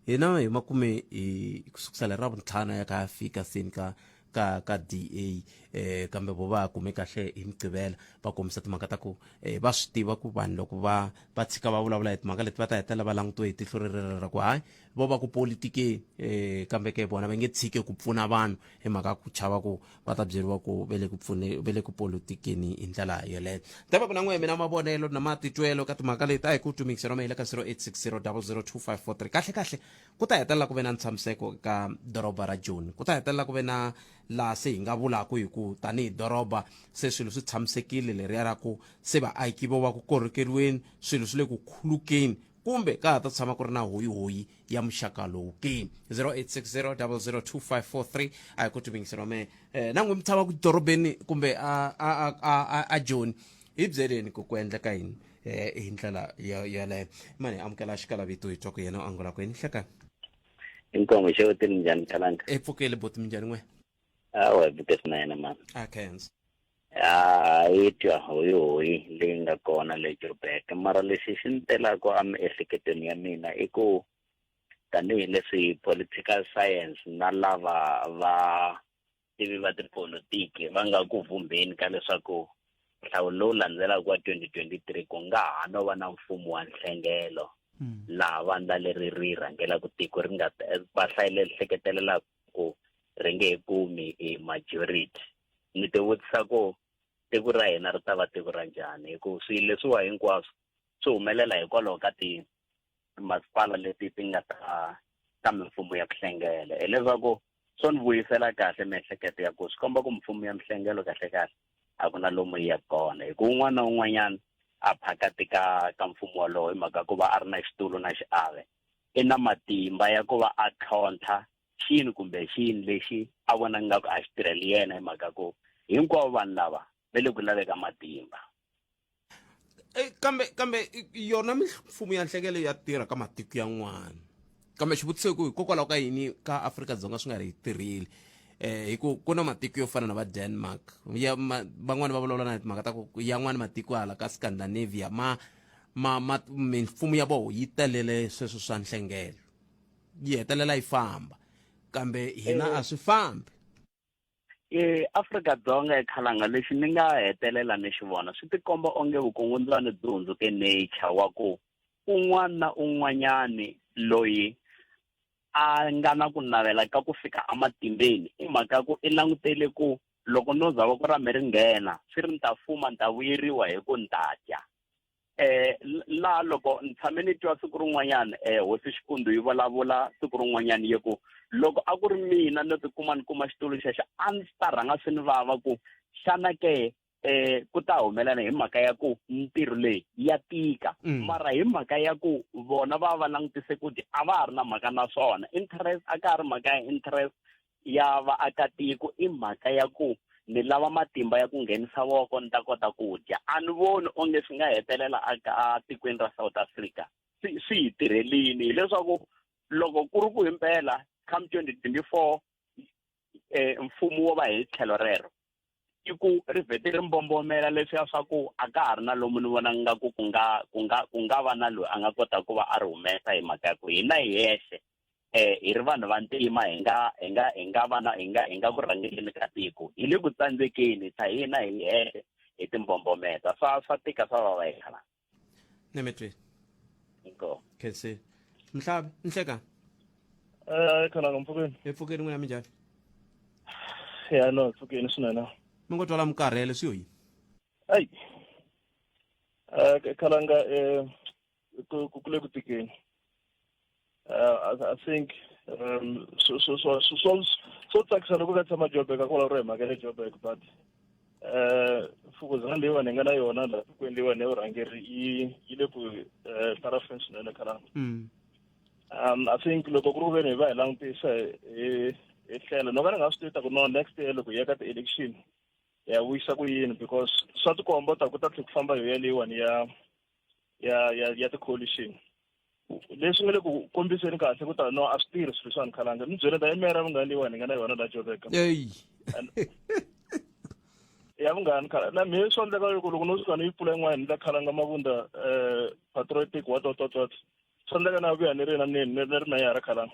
Hina hi makume hi kusukisela ra vuntlhanu ya ka ya fika seni ka ka ka DA eh kambe vo va kume kahle hi mugqivela va kombisa timhaka ta ku eh, va swi tiva ku vanhu loko va va tshika va vulavula hi timhaka leti va ta hetelela va langutiwe hi tihlo rerero ra ku hayi vo va ku politikeni eh kambe ke vona va nge tshiki ku pfuna vanhu hi mhaka ku chava ku va ta byeriwa ku ve le ku pfune ve le ku politikeni hi ndlela yoleyo tava ku na n'we mina mavonelo na matitwelo ka timhaka leti a hi ku tumikisela ma ka 0860 002543 kahle kahle ku ta hetelela ku ve na ntshamiseko ka doroba ra Joni ku ta hetelela ku ve na laha se hi nga vulaka hi ku tanihi doroba se swilo swi tshamisekile leriya ra ku se vaaki vo va ku korhokeriweni swilo swi le ku khulukeni kumbe ka ha ta tshama ku ri na hoyihoyi ya muxaka lowu ke 0860002543 a hi ku tumikisela me eh, na n'wi mi tshama ku dorobeni kumbe a a a a a Joni hi byeleni ku ku endleka yini eh, hi ndlela yaleyo mani hi amukela xikalavito hi twa ku yena u angula kwini hlekani Inkomo xewetini njhani Khalanga? E pfukele boti minjhani n'we? Hawa hi pfuke swinene mani. A khensa. A yi twa hoyi hoyi leyi nga kona le Joburg mara lexi xi ni telaka emiehleketweni ya mina i ku tanihileswi political science na lava va tivi va tipolotiki va nga ku vhumbeni ka leswaku nhlawulo lowu landzelaka wa 2023 ku nga ha no va na mfumo wa nhlengelo hmm. laha vandla leri ri rhangelaka tiko ri nga va hlayele hleketelelaka ku ri nge he kumi e majority ni ti vutisa ku tiko ra hina ri ta va tiko ra njhani hi ku swilo leswiwa hinkwaswo swi humelela hikwalaho ka ti masipala leti ti nga ta ta mimfumo ya ku hlengela hileswaku swo ni vuyisela kahle miehleketo ya ku swi komba ku mimfumo ya mihlengelo kahle kahle a ku na lomu yi yaka kona hi ku un'wana na un'wanyana a phakati ka ka mfumo wolowo hi mhaka ku va a ri na xitulu na xiave i na matimba ya ku va a tlhontlha xini kumbe xini lexi a vona ngaku a xi tirheli yena hi mhaka ku hinkwavo vanhu lava va le ku laveka matimba Eh, kambe kambe yona mimfumo ya nhlekelo ya tirha ka matiko yan'wana kambe xivutiso hi ku hikokwalaho ka yini ka Afrika-Dzonga swi nga ri tirhile eh hi ku ku na matiko yo fana na va Denmark ya van'wani va vulavula na timhaka ta ku yan'wani matiko hala ka Scandinavia ma ma ma mimfumo ya voho yi talele sweswo swa nhlengelo yi hetelela yi famba kambe hina a swi fambi E Afrika-Dzonga ekhalanga lexi ni nga hetelela ni xi vona swi tikomba onge vukungundzwani byi hundzuke nature wa ku un'wana na un'wanyani loyi a nga na ku navela ka ku fika ematimbeni i mhaka ku i langutele ku loko no za voko ra me ri nghena swi ri ni ta fuma ni ta vuyeriwa hi ku ni ta dya eh la loko ni tshame ni twa siku rin'wanyana eh hosi Xikundu yi vulavula siku rin'wanyana yi ku loko a ku ri mina no tikuma ni kuma xitulu xexo a ndzi ta rhanga swi ni vava ku xana ke eh ku ta humelela hi mhaka ya ku mintirho leyi ya tika mm. mara hi mhaka ya ku vona va va langutise ku dya a va ha ri na mhaka na swona interest a ka ha ri mhaka ya interest ya vaakatiko i mhaka ya ku ni lava matimba ya ku nghenisa voko ni ta kota ku dya a ni voni onge swi nga hetelela atikweni ra South Africa swi swi hi tirhelini hileswaku loko ku ri ku himpela come 2024 eh mfumo wo va hi tlhelo rero i ku ri vhete ri mbombomela leswiya swa ku a ka ha ri na lomu ni vona nga ku ku nga ku nga ku nga va na loyi a nga kota ku va a ri humesa hi mhaka ya ku hina hi hexe eh hi ri vanhu va ntima hi nga hi nga hi nga va na hi nga hi nga ku rhangeleni ka tiko hi le ku tsandzekeni ta hina hi hexe hi timbombometa swa swa tika swa vava hi khala nemetweni inkomu khensi mhlabi nhleka Eh khalanga mpfukeni. Hi pfukeni n'wina minjhani? Ya no, hi pfukeni swinene. Mi ngo twala mikarhele swi yo yini? Ayi. Eh khalanga eh ku ku le ku tikeni. I, I think um so so so so so so tsakisa loko ka tshama Joburg a ku vulavuriwa hi mhaka ya le Joburg but eh mfukuzana leyiwani hi nga na yona laha tikweni leyiwani ya vurhangeri yi yi le ku eh tarafeni swinene khalanga mm. um i think loko ku ri ku veni hi va hi langutisa hi hi hlela no ka ni nga swi tivi ta ku no next year loko hi ya ka ti-election ya vuyisa ku yini because swa tikomba ta ku ta tlhe ku famba yo yaleyiwani ya ya ya ya ti-coalition leswi nga le ku kombiseni kahle ku ta no a swi tirhi swilo swa ni khalanga ni byele ta i mera vunghana leyiwani hi nga na yona la Joburg eyi ya vunghani khala na mehe swa endleka loko loko no suka ni yi pfula yin'wana ni ta khalanga mavunda um patriotic what what what what. Swi endleka na vuya ni ri na ni ni ri meyara khalanga.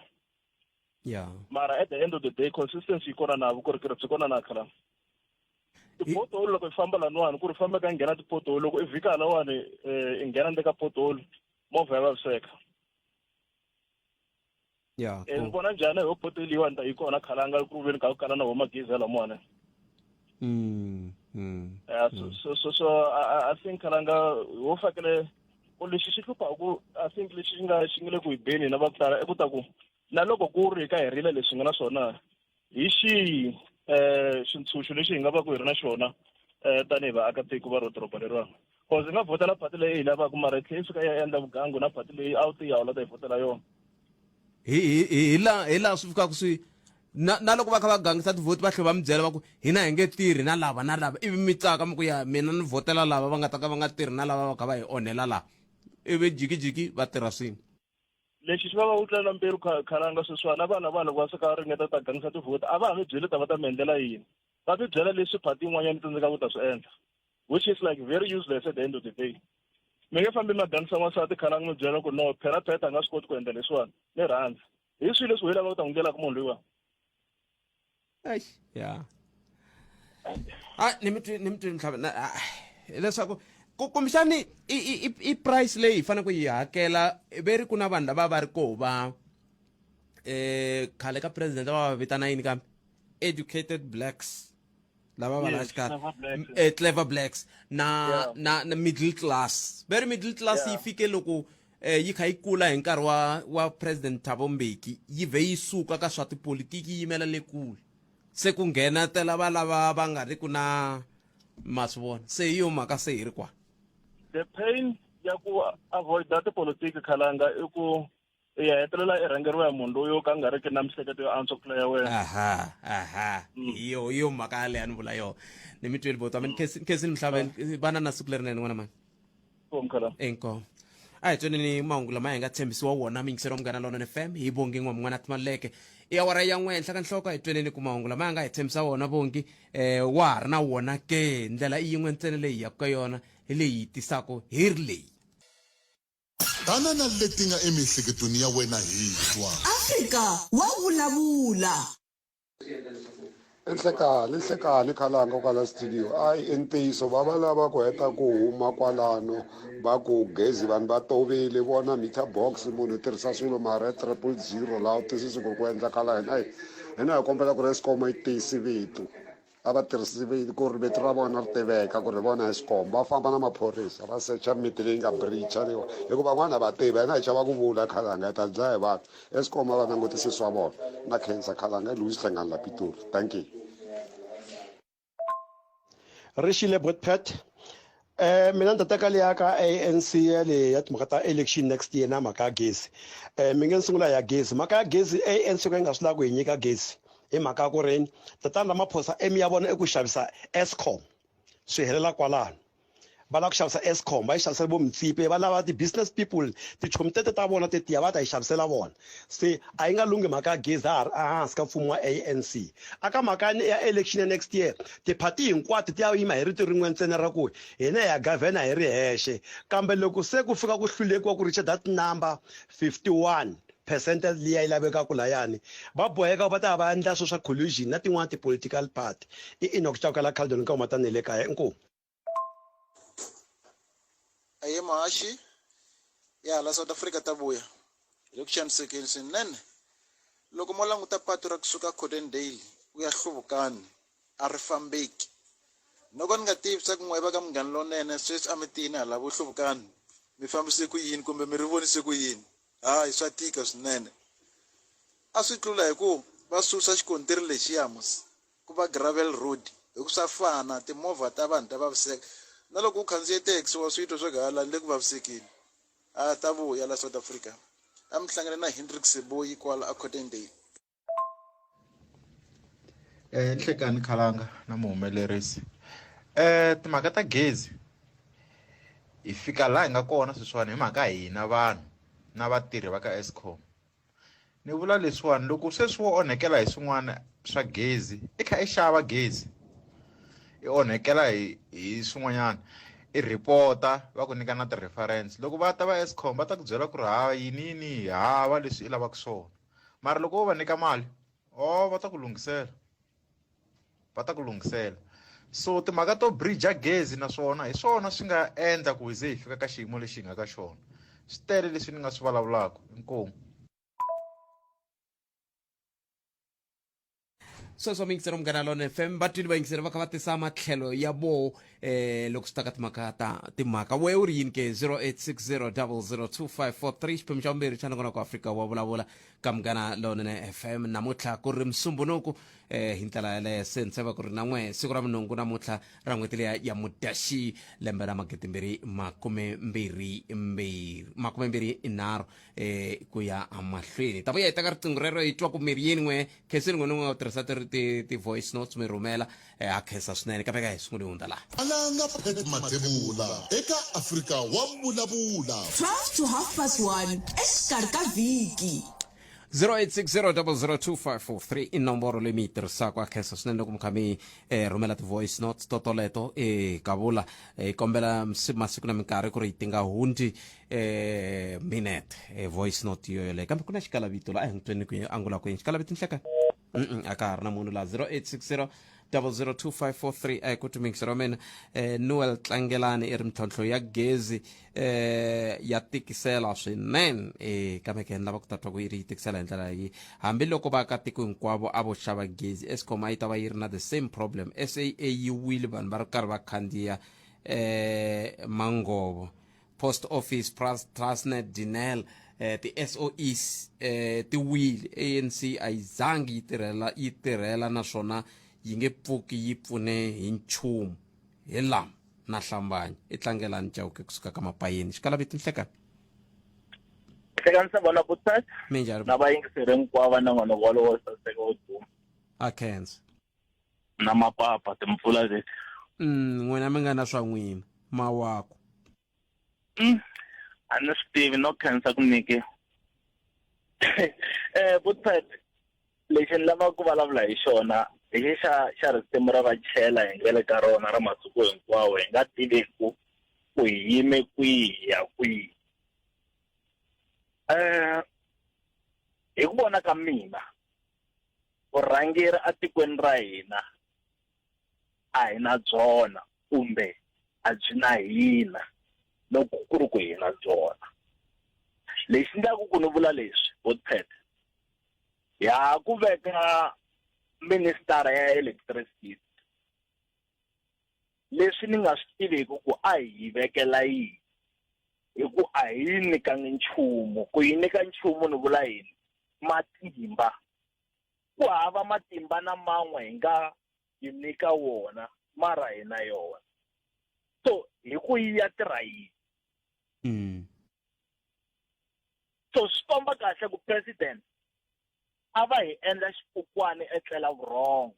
Yeah. Mara at the end of the day consistency yi kona na vukorhokeri byi kona na khalanga. Ti-pothole loko i famba laniwani ku ri famba ka nghena ti-pothole loko i vhika halawani um i nghena ndzeni ka pothole movha ya vaviseka. Yeah. Eh, ni vona njhani ho pothole leyiwani ta yi kona khalanga ku veni ka ku kala na ho magezi ya lamawani. Yeah, so, so, so, so I, I think khalanga ho fakele ku lexi xi hluphaku I think lexi xi nga xi nga le ku hi beni hina va ku tala i ku ta ku na loko ku ri ka hi rile leswi nga na swona hi xihi um xintshunxo lexi hi nga va ku hi ri na xona um tanihi vaakatiko va ro doroba leriwani cause hi nga vhotela phati leyi hi lavaka mara hi tlhela yi fika yi ya endla vugangu na phati leyi a wu ti ya u la ta yi vhotela yona hi hi hi laha hi laha swi fikaka swi na na loko va kha va gangisa tivhoti va tlhela va mi byela va ku hina hi nge tirhi na lava na lava ivi mi tsaka mi ku ya mina ni vhotela lava va nga ta ka va nga tirhi na lava va kha va hi onhela laha ivi jikijiki va tirha swin'we lexi xi va va ku tlela mbilu khalanga sweswiwani na vanhu lava loko va suka va ringeta ta gangisa tivhoti a va ha mi byeli ta va ta mi endlela yini va mi byela leswi phati yin'wanyana yi tsandzekaka ku ta swi endla which is like very useless at the end of the day mi nge fambi ma gangisa n'wansati khalanga mi byela ku no phela pheta a nga swi koti ku endla leswiwani ni rhandza hi swilo leswi hi lavaka ku ta n'wi ndlelaka munhu loyiwani eish ya a ni mi twi ni mi twi mhlava na hileswaku ku kumbexani i i i price leyi hi faneleke ku yi hakela ve ri ku na vanhu lava va ri koho va eh khale ka president va va vitana yini kambe educated blacks lava va la xikarhi eh, clever blacks na yeah. na na middle class very middle class yi fike loko eh, yi kha yi kula hi nkarhi wa wa president Thabo Mbeki yi vhe yi suka ka swa tipolitiki yi yimela le kule se ku nghena tela va lava va nga ri ku na ma swi vona se hi yo mhaka se hi ri kwa the pain ya ku avoida tipolitiki khalanga i ku i ya hetelela i rhangeriwa hi munhu loyi yo ka nga riki na mihleketo yo antswa ku tlula ya wena aha aha hi yo hi yo mhaka yaleyo a ni vula yona ni mi tweli botwa mi khensini mhlava vana na siku lerinene n'wana mani inkomu a hi tweneni mahungu lama hi nga tshembisiwa wona miyingiselo wa munghana lonene fm hi bongi n'wa mun'wana timaleke i awara ya n'we henhla ka nhloko a hi tweneni ku mahungu lama hi nga hi tshembisa wona bongi um wa ha ri na wona ke ndlela i yin'we ntsena leyi hi yaka ka yona hi leyi yi tisaka hi ri leyi Tana na leti nga emiehleketweni ya wena hi twa. Afrika wa vulavula. I nhlekani i nhlekani khalanga kwala studio ayi i ntiyiso va va lava ku heta ku huma kwalano va ku gezi vanhu va tovile vona meter box munhu u tirhisa swilo mara 000 laha u twisisi ku ri ku endlakala yini ayi hina hi kombela ku ri eskom yi tiyisi vito a va tirhisi ku ri vito ra vona ri tiveka ku ri vona eskom va famba na maphorisa va secha miti leyi nga bricha leyiwa hikuva van'wana va tiva hina hi chava ku vula khalanga hi ta dlaya hi vanhu eskom a va langutisi swa vona na khensa khalanga i louis hlengani la pitori thank you ri xile botpet eh mina ni ta teka leya ka ANC ya le ya timhaka ta election next year na mhaka ya gezi eh mi nge ni sungula ya gezi mhaka ya gezi ANC ka yi nga swi lavi ku hi nyika gezi hi mhaka ya ku ri tatana Ramaphosa aim ya vona i ku xavisa Eskom swi helela kwalano va lava ku xavisa Eskom va yi xavisela vo Motsepe va lava ti-business people tichomi tete ta vona tetiya va ta yi xavisela vona se a yi nga lunghi mhaka ya gezi ha ha ri ehansi ka mfumo wa ANC a ka mhaka ya election ya next year tiphati hinkwato ti ya yima hi rito rin'we ntsena ra ku hina hi ya gavhena hi ri hexe kambe loko se ku fika ku hlulekiwa ku reacha that number 51 percent liya yi lavekaka layani va boheka va ta va endla swo swa collusion na tin'wana ti-political party i Enoch Chauke la Caledon ka huma tanihi le kaya inkomu Aye mahaxi ya hala South Africa ta vuya hi le ku xanisekeni swinene loko mo languta patu ra kusuka Cottondale ku ya Hluvukani a ri fambeki no ka ni nga tivi swa ku n'we va ka Munghana Lonene sweswi a mi tini hala vo Hluvukani mi fambise ku yini kumbe mi ri vonise ku yini hayi swa tika swinene a swi tlula hi ku va susa xikontiri lexiya mos ku va gravel road hi ku swa fana timovha ta vanhu ta vaviseka na loko u khandziye taxi wa swi twa swa ku hala ni le ku vavisekeni a ta vuya la South Africa a mi hlangane na Hendrik Seboyi kwala a Cottondale. Eh Nhlekani Khalanga na muhumelerisi timhaka ta gezi hi fika laha hi nga kona sweswiwani hi mhaka hina vanhu na vatirhi va ka Eskom ni vula leswiwani loko sweswi wo onhekela hi swin'wana swa gezi i kha i xava gezi i onhekela hi hi swin'wanyana I report-a va ku nyika na ti-reference. Loko va ta va Eskom va ta ku byela ku ri ha yini yini hava leswi i lavaka swona. Mara loko wo va nyika mali, oh va ta ku lunghisela. Va ta ku lunghisela. So timhaka to bridge gezi na swona hi swona swi nga endla ku hi ze hi fika ka xiyimo lexi hi nga ka xona. Swi tele leswi ni nga swi vulavulaka. Inkomu. Sweswo miyingiseri Munghana Lona FM, va twile vayingiseri va kha va tisa matlhelo ya voho loko swi ta ka timhaka ta timhaka. We u ri yini ke? 0860002543, xiphemu xa vumbirhi xa nongonoko Afrika wa vulavula ka Munghana Lonene FM. Namuntlha ku ri Musumbunuku, hi ndlela yaleyo se ni tshemba ku ri na n'we siku ra vunhungu namuntlha ra n'hweti liya ya Mudyaxihi, lembe ra magidimbirhi makume mbirhi mbirhi makume mbirhi nharhu ku ya mahlweni. Ta vuya hi teka riqingho rero hi twa ku miri yini n'we khensini n'we ni n'we u tirhisa ti-voice notes mi rhumela, ha khensa swinene, kambe ka hi sunguli hundza laha. Alanga Pat Mathebula eka Afrika wa Vulavula. 12 to half past 1 exikarhi ka vhiki. 0860002543 i nomboro leyi mi yi tirhisaka. A khensa swinene loko mi kha mi rhumela ti-voice notes totoleto. Kavula hi kombela masiku na minkarhi ku ri ti nga hundzi minute, voice note yo yoleyo. Kambe ku na xikalavito la, a hi n'wi tweni ku angula kwini xikalavito nhleka. A ka ha ri na munhu la. 0860 002543. A hi ku timingisi ra mina, Noel Tlangelani i ri mintlhontlho ya gezi ya tikisela swinene, kambe ke ni lava ku ta twa ku yi ri yi tikisela hi ndlela yi hambiloko vaakatiko hinkwavo a vo xava gezi, Eskom a yi ta va yi ri na the same problem. SAA yi wile vanhu va ri karhi va khandziya manghovo. Post Office, Transnet, Denel, ti-SOEs ti wile. ANC a yi zangi yi tirhela yi tirhela naswona yi nge pfuki yi pfune hi nchumu. Hi lama na hlambanya i Tlangelani Chauke kusuka ka Mapayeni. Xikalaviti nhlekani. Hlekani sa vona Butset. Minjhani? Na vayingiseri hinkwavo va nongonoko wolowo saseka wo duma. A khensa. Na mapapa timpfula leti. N'wina mi nga na swa n'wina mawaku. A ni swi tivi no khensa ku nyike. Butset, lexi ni lavaka ku vulavula hi xona hi xa xa risimu ra vachela hi nga le ka rona ra masiku hinkwawo, hi nga tivi ku ku hi yime kwihi ya kwihi. Hi ku vona ka mina, vurhangeri etikweni ra hina a hi na byona, kumbe a byi na hina loko ku ri ku hi na byona. Lexi endlaka ku ni vula leswi, Butset, ya ku veka ministara ya electricity, leswi ni nga swi tiviki ku a hi vekela yini, hi ku a hi yi nyikangi nchumu. Ku yi nyika nchumu ni vula yini? Matimba. Ku hava matimba na man'we hi nga yi nyika wona, mara hi na yona. So hi ku yi ya tirha yini? So swi komba kahle ku president a va hi endla xipukwani etlela vurhongo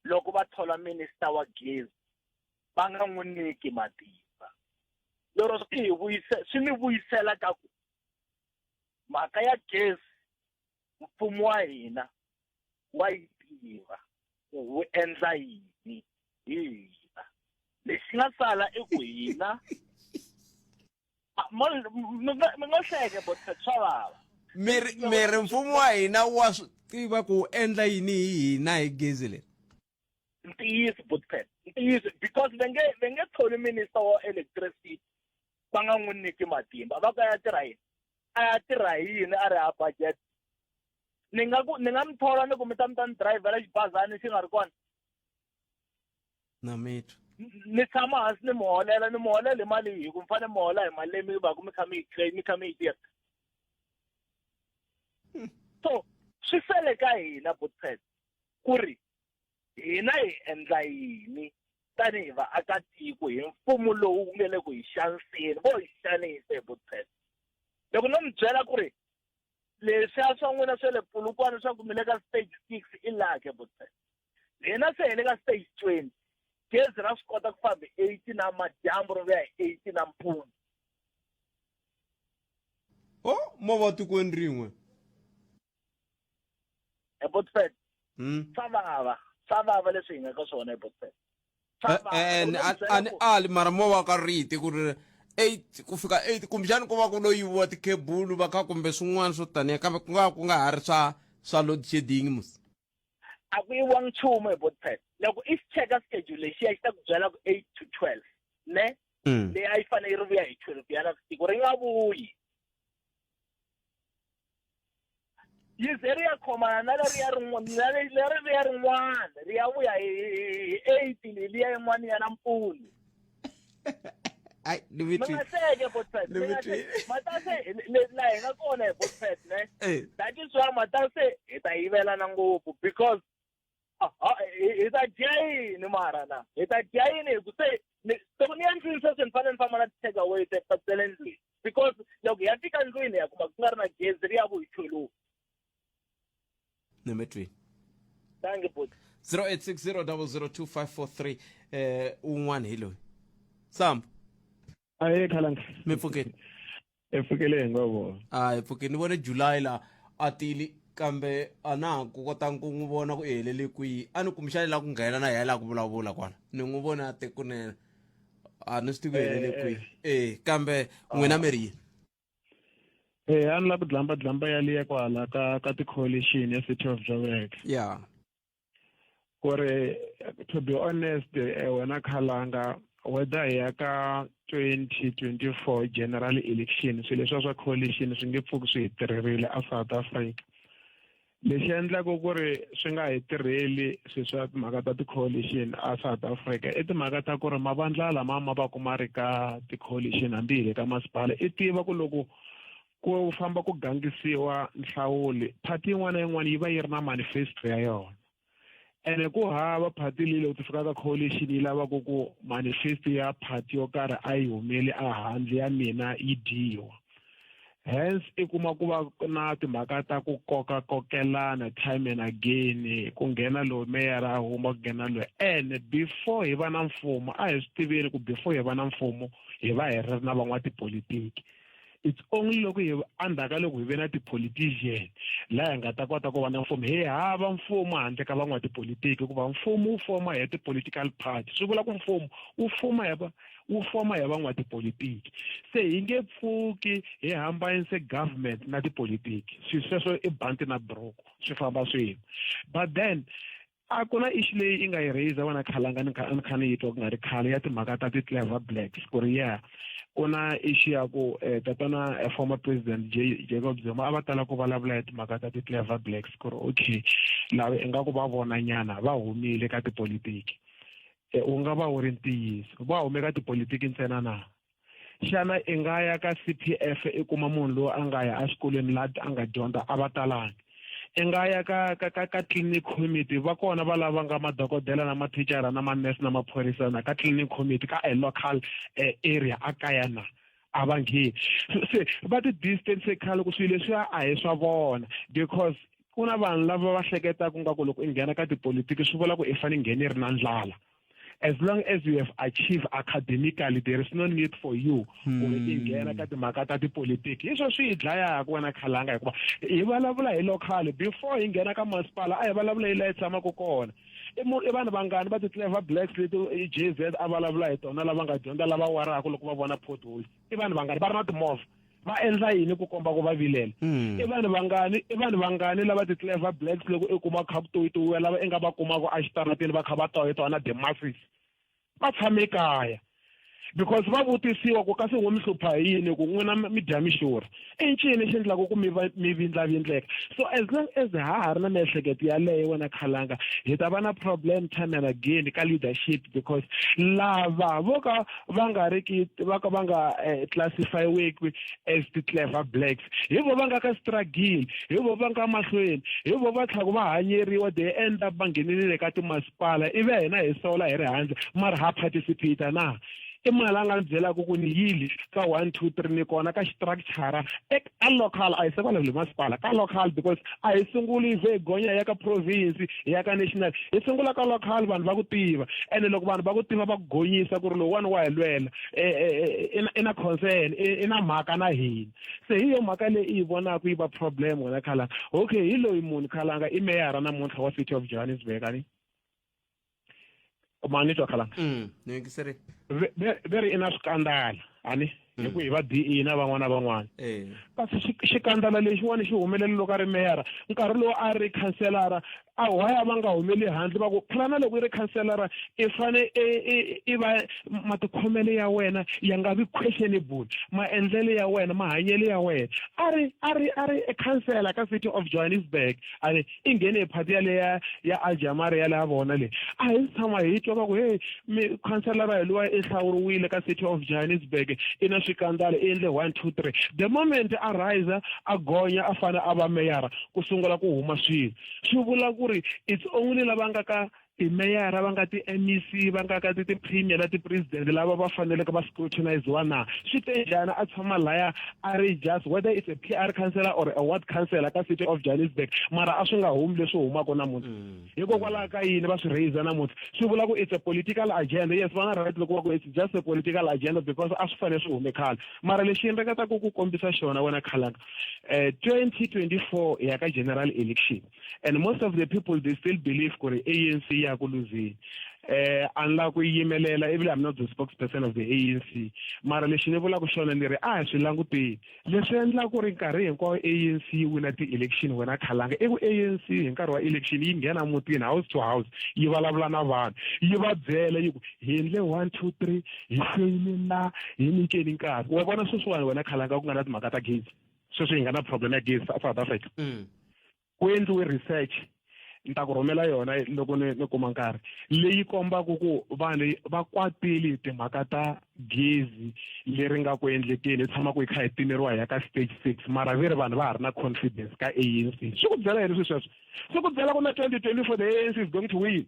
loko va thola minister wa gezi va nga n'wi nyiki matimba. Lero swi hi vuyise, swi ni vuyisela ka ku mhaka ya gezi mfumo wa hina wa yi tiva ku wu endla yini hi hina. Lexi nga sala i ku hina mi nga hleke but swa vava. Mi ri mfumo wa hina wa swi tiva ku endla yini hi hina hi gezi leri? Ntiyiso Butpet, ntiyiso, because va nge tholi minister wa electricity va nga n'wi nyiki matimba. Va ku a ya tirha yini? A ya tirha hi yini a ri ha budget? Ni nga ku ni nga mi thola ni ku mi ta mi ta ni drivela xibazana xi nga ri kona. Na mitwa. Ni tshama hansi ni mi holela, ni mi holela hi mali hi ku mi fanele mi hola hi mali leyi mi va ku mi kha mi yi mi kha mi yi tirha. So swi sele ka hina Butpet ku ri hina hi endla yini tanihi vaakatiko hi mfumo lowu wu nge le ku hi xaniseni, vo hi xanisa hi Butpet. Loko no mi byela ku ri leswiya swa n'wina swa le Polokwane swa ku mi le ka stage 6 i lake Butpet. Hina se hi le ka stage 20. Gezi ra swi kota ku famba hi 8 na madyambu ri vuya hi 8 na mpundzu. Oh, mo va tikweni rin'we. Butpet. Swa vava, swa vava leswi hi nga ka swona Butpet. A ni ali mara mo va ka riti ku ri 8 ku fika 8 kumbexani ku va ku lo yiviwa tikhebulu va kha kumbe swin'wana swo taniya kambe ku nga ku nga ha ri swa swa load shedding mus a ku yiviwangi nchumu hi botpet loko i xi cheka schedule lexiya xi ta ku byela ku 8 to 12 ne leyi a yi fanele yi ri vuya hi 12 ya navusiku ri nga vuyi yi ze ri ya khomana na leriya rin'wana na leri riya rin'wana ri ya vuya hi 8 leliya yin'wana ya nampundzu Ai, ni mi nga hleke botpet mi nga hleke matase laha hi nga kona hi botpet ne that is why matase hi ta yivelana ngopfu because hi ta dya yini mara na hi ta dya yini hi ku se loko ni ya ndlwini sweswi ni fanele ni famba na ti-take away ta le ndlwini because loko hi ya fika ndlwini hi ya kuma ku nga ri na gezi ri ya vu hi choluka nemetweni thank you bhuti 0860002543 un'wana hi loyi samba aye khalanga mi pfukeni hi pfukele hi ngo vona a hi pfukeni ni vone july la a tili kambe a na ha ku kotanga ku n'wi vona ku i helele kwihi a ni kumbexani la ku nghena na yena la ku vulavula kwala ni n'wi vone a te kunene a ni swi tivi ku helele kwihi e kambe n'wina mi ri yini Eh a ni la ku dlamba dlamba yaliya kwala ka ka ti-coalition ya City of Joburg. Yeah. Ku ri to be honest eh, wena Khalanga whether hi ya ka 2024 general election swilo leswiya swa coalition swi nge pfuki swi hi tirherile a South Africa. Lexi endlaka ku ri swi nga hi tirheli swilo swa timhaka ta ti-coalition a South Africa i timhaka ta ku ri mavandla lama ma va ku ma ri ka ti-coalition hambi hi le ka masipala i tiva ku loko ku famba ku gangisiwa nhlawuli party yin'wana na yin'wana yi va yi ri na manifesto ya yona ene ku hava party leyi loko ti fika ka coalition yi lavaka ku manifesto ya party yo karhi a yi humeli ehandle ya mina yi dyiwa hence i kuma ku va na timhaka ta ku koka kokelana time and again ku nghena loyi meyara a huma ku nghena loyi ene before hi va na mfumo a hi swi tiveni ku before hi va na mfumo hi va hi ri na van'watipolitiki it's only loko hi endzhaku ka loko hi ve na ti-politician laha hi nga ta kota ku va na mfumo hi hava mfumo handle ka van'watipolitiki hikuva mfumo wu foma hi ti-political party swi vula ku mfumo wu fuma hi va wu foma hi van'watipolitiki se hi nge pfuki hi hambanise government na tipolitiki swilo sweswo i banti na buruku swi famba swin'we but then a ku na issue leyi i nga yi raise wena khalanga ni kha ni kha ni yi twa ku nga ri khale ya timhaka ta ti-clever blacks ku ri ya ku na issue ya ku eh, tatana eh, former president J Jacob Zuma a va tala ku vulavula hi timhaka ta ti-clever blacks ku ri okay lava ingaku va vona nyana va humile ka tipolitiki eh, wu nga va wu ri ntiyiso va hume ka tipolitiki ntsena na xana i nga ya ka CPF i kuma munhu loyi a nga ya exikolweni laha a nga dyondza a va talangi i nga ya ka ka ka ka clinic committee va kona va lava nga madokodela na mathicara na manese na maphorisa na ka clinic committee ka a local eh, area a kaya na a va ngheni se va ti distance khale ku swilo leswiya a hi swa vona because ku na vanhu lava va hleketaka nga ku loko i nghena ka tipolitiki swi vula ku i fanele i nghene i ri na ndlala as long as you have achieved academically there is no need for you ku ri i nghena ka timhaka ta tipolitiki hi swo swi hi dlayaka wena khalanga hikuva hi vulavula hi local before hi nghena ka masipala a hi vulavula hi laha hi tshamaka kona i mu i vanhu vangani va ti-clever blacks leti J_Z a vulavula hi tona lava nga dyondza lava waraka loko va vona potholes i vanhu vangani va ri na timovha va endla yini ku komba ku va vilela i vanhu vangani i vanhu vangani lava ti-clever blacks loko i kuma kha ku toyitoyiwa lava i nga va kumaka exitarateni va kha va toyitoya na the masses va tshame kaya because va vutisiwa ku kasi n'we mi hlupha hi yini ku n'wina mi dya mi xurha i ncini xi endlaka ku mi va mi vindlavindleka so as long as ha ha ri na miehleketo yaleyo wena khalanga hi ta va na problem time and again ka leadership because lava vo ka va nga ri ki va ka va nga eh, classifyiweki as ti-clever blacks hi vo va nga ka struggle hi vo va nga mahlweni hi vo va tlhaku va hanyeriwa they end up va nghenelele ka timasipala ivi hina hi sola hi ri handle mara ha participate na i munhu la nga ni byelaka ku ni yili ka 1 2 3 ni kona ka xistructure ka local a hi se vulavuli masipala ka local because a hi sunguli hi ze hi gonya hi ya ka province hi ya ka national hi sungula ka local vanhu va ku tiva ene loko vanhu va ku tiva va ku gonyisa ku ri lowuwani wa hi lwela i na concern i na mhaka na hina se hi yo mhaka leyi i yi vonaka yi va problem wena khalanga okay hi loyi munhu khalanga i meyara namuntlha wa city of johannesburg ani Ma ni twa khalanga? Ni yingiseri. Ve ri i na swikandala ani hi ku hi va DE na van'wana na van'wana. Kasi xikandala lexiwani xi humelele loko a ri meyara, nkarhi lowu a ri khanselara a why a va nga humeli handle va ku phela na loko i ri khanselara i fane i va matikhomelo ya wena ya nga vi questionable, maendlelo ya wena, mahanyelo ya wena. A ri a ri a ri khansela ka City of Johannesburg, a i nghene hi phati yaleya ya Aljamar ya leya vona leyi. A hi si tshama hi twa va ku hey, mi khanselara hi luwa i hlawuriwile ka City of Johannesburg, i na swikandala, i endle 1 2 3. The moment a rise a gonya a fane a va meyara, ku sungula ku huma swilo. Swi vula ku ri it's only lava nga ka timeyara, va nga ti-M_E_C, va nga ka ti-premier na ti-president lava va faneleke va scrutiniziwa na. Swi te njhani a tshama laya a ri just whether it's a P_R councillor or a ward councillor ka City of Johannesburg, mara a swi nga humi leswi humaka namuntlha. Hikokwalaho ka yini va swi raise namuntlha? Swi vula ku it's a political agenda. Yes, va na right loko va ku it's just a political agenda because a swi fanele swi hume khale. Mara lexi ni ringetaka ku kombisa xona wena Khalanga, 2024 hi ya ka general election. And most of the people, they still believe ku ri ANC ya ku luzeni. A ni lava ku yi yimelela, even I'm not the spokesperson of the ANC, mara lexi ni vulaka xona ni ri a hi swi languteni leswi endlaka ku ri nkarhi hinkwawo ANC yi wina ti-election. Wena Khalanga, i ku ANC hi nkarhi wa election yi nghena mutini, house to house, yi vulavula na vanhu, yi va byela yi ku hi endle 1 2 3, hi feyile la, hi nyikeni nkarhi. Wa vona sweswiwani wena Khalanga, ku nga na timhaka ta gezi sweswi, hi nga na problem ya gezi a South Africa. Ku endliwe research, ni ta ku rhumela yona loko ni kuma nkarhi, leyi kombaka ku vanhu va kwatile hi timhaka ta gezi leri nga ku endlekeni, hi tshama ku hi kha hi pimeriwa hi ya ka stage 6, mara ve ri vanhu va ha ri na confidence ka ANC. Swi ku byela yini swilo sweswo? Swi ku byela ku na 2024 the ANC is going to win,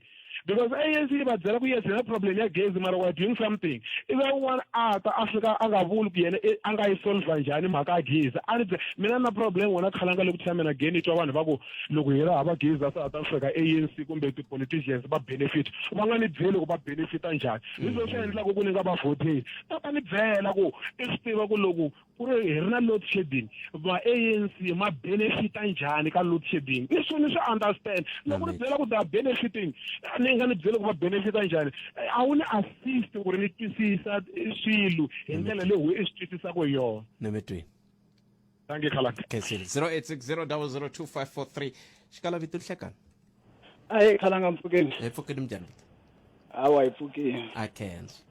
because ANC yi va byela ku yes, hi na problem ya gezi, mara we are doing something. Ivi un'wana a ta a fika a nga vuli ku yena a nga yi solve njhani mhaka ya gezi. A ni mina na problem wona Khalanga loko time and again ni twa vanhu va ku loko hi ri hava gezi a South Africa, ANC kumbe ti-politicians va benefit. Va nga ni byeli ku va benefita njhani. Hi swona swi endlaka ku ni nga va vhoteli. Ta ta ni byela ku i swi tiva ku loko ku ri hi ri na load shedding, va ANC ma benefita njhani ka load shedding. Ni swi ni swi understand loko ni byela ku they are benefiting, ni nga ni byeli ku va benefita njhani, a wu ni assist ku ri ni twisisa swilo hi ndlela leyi we i swi twisisaka hi yona. Ni mi twini. Thank you, Khalanga. Khensile. 0860002543 xikala vito nhlekani. Ayi Khalanga, mpfukeni. Hi pfukeni, minjhani? Hawa, hi pfukeni. A khensa.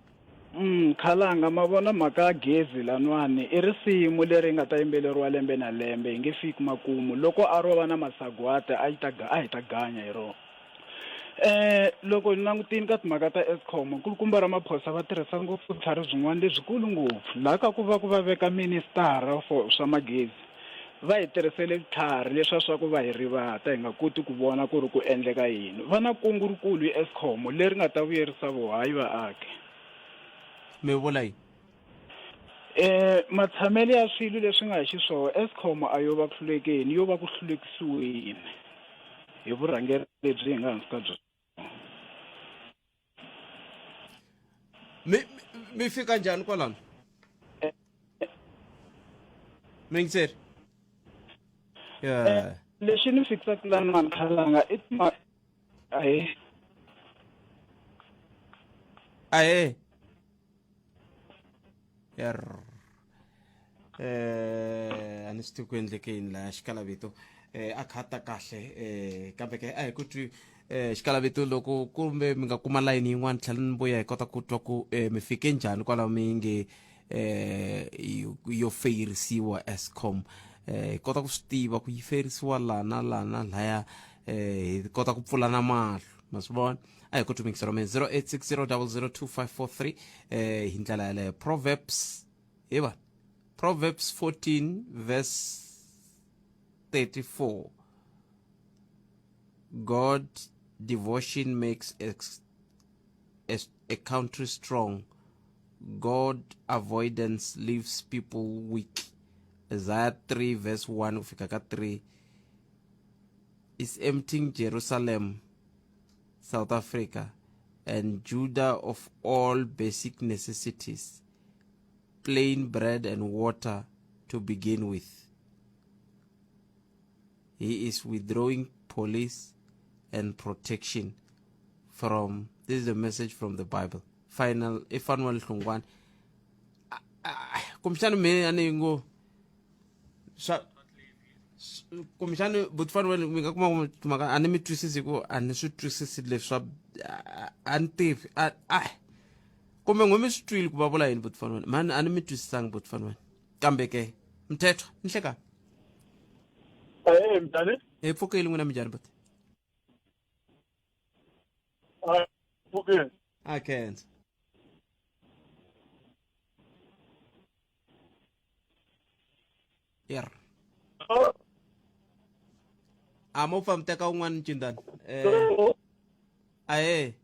Khalanga, ma vona mhaka ya gezi lanwani i risimu leri nga ta yimbeleriwa lembe na lembe, hi nge fiki makumu. Loko a ro va na masagwati a yi ta a hi ta ganya hi rona. Loko ni langutini ka timhaka ta Eskom, nkulukumba Ramaphosa va tirhisa ngopfu vutlhari byin'wana lebyikulu ngopfu laha ka ku va ku va veka ministara for swa magezi. Va hi tirhisele vutlhari leswa swa ku va hi rivata hi nga koti ku vona ku ri ku endleka yini. Va na kungu rikulu hi Eskom leri nga ta vuyerisa voho, hayi vaaki. Mi vula yini? Matshamelo ya swilo leswi nga hi xiswona, Eskom a yo va ku hlulekeni, yo va ku hlulekisiweni hi vurhangeri lebyi hi nga hansi ka byona. Mi fika njhani kwalano? Mingiseri. Yeah. Lexi ni fikisaka lani mani Khalanga i ahe. Ahe. Yer. A ni swi tivi ku endleke yini laha xikalavito, a kha ta kahle, kambe ke a hi ku twi xikalavito. Loko kumbe mi nga kuma layini yin'wana tlhela ni vuya hi kota ku twa ku mi fike njhani kwalaho mi nge yo feyirisiwa Eskom, hi kota ku swi tiva ku yi feyirisiwa lana lana laya, hi kota ku pfulana mahlo, ma swi vona. A hi ku tumikisa rome 0860002543 hi ndlela yaleyo. Proverbs, hi va Proverbs 14 verse 34: God devotion makes a country strong, God avoidance leaves people weak. Isaiah 3 verse 1 ku fika ka 3 is emptying Jerusalem, South Africa and Judah of all basic necessities, plain bread and water to begin with. He is withdrawing police and protection. from this is the message from the bible final i fanuel hlungwani kumbexani me a ni ngo swa kumbexani buti mi nga kuma ku timhaka a ni mi twisisi ku a ni swi twisisi leswa a ni tivi a a kumbe n'we mi swi twile ku va vula yini buti Fanuel mani a ni mi twisisangi buti Fanuel kambe ke mthetho ni hlekani Eh, mtani? Hi pfukile n'wina minjhani buti? Ah, pfukile. A khensa. Yer. A mo fa mi teka un'wana ncindani. Eh. Ahe.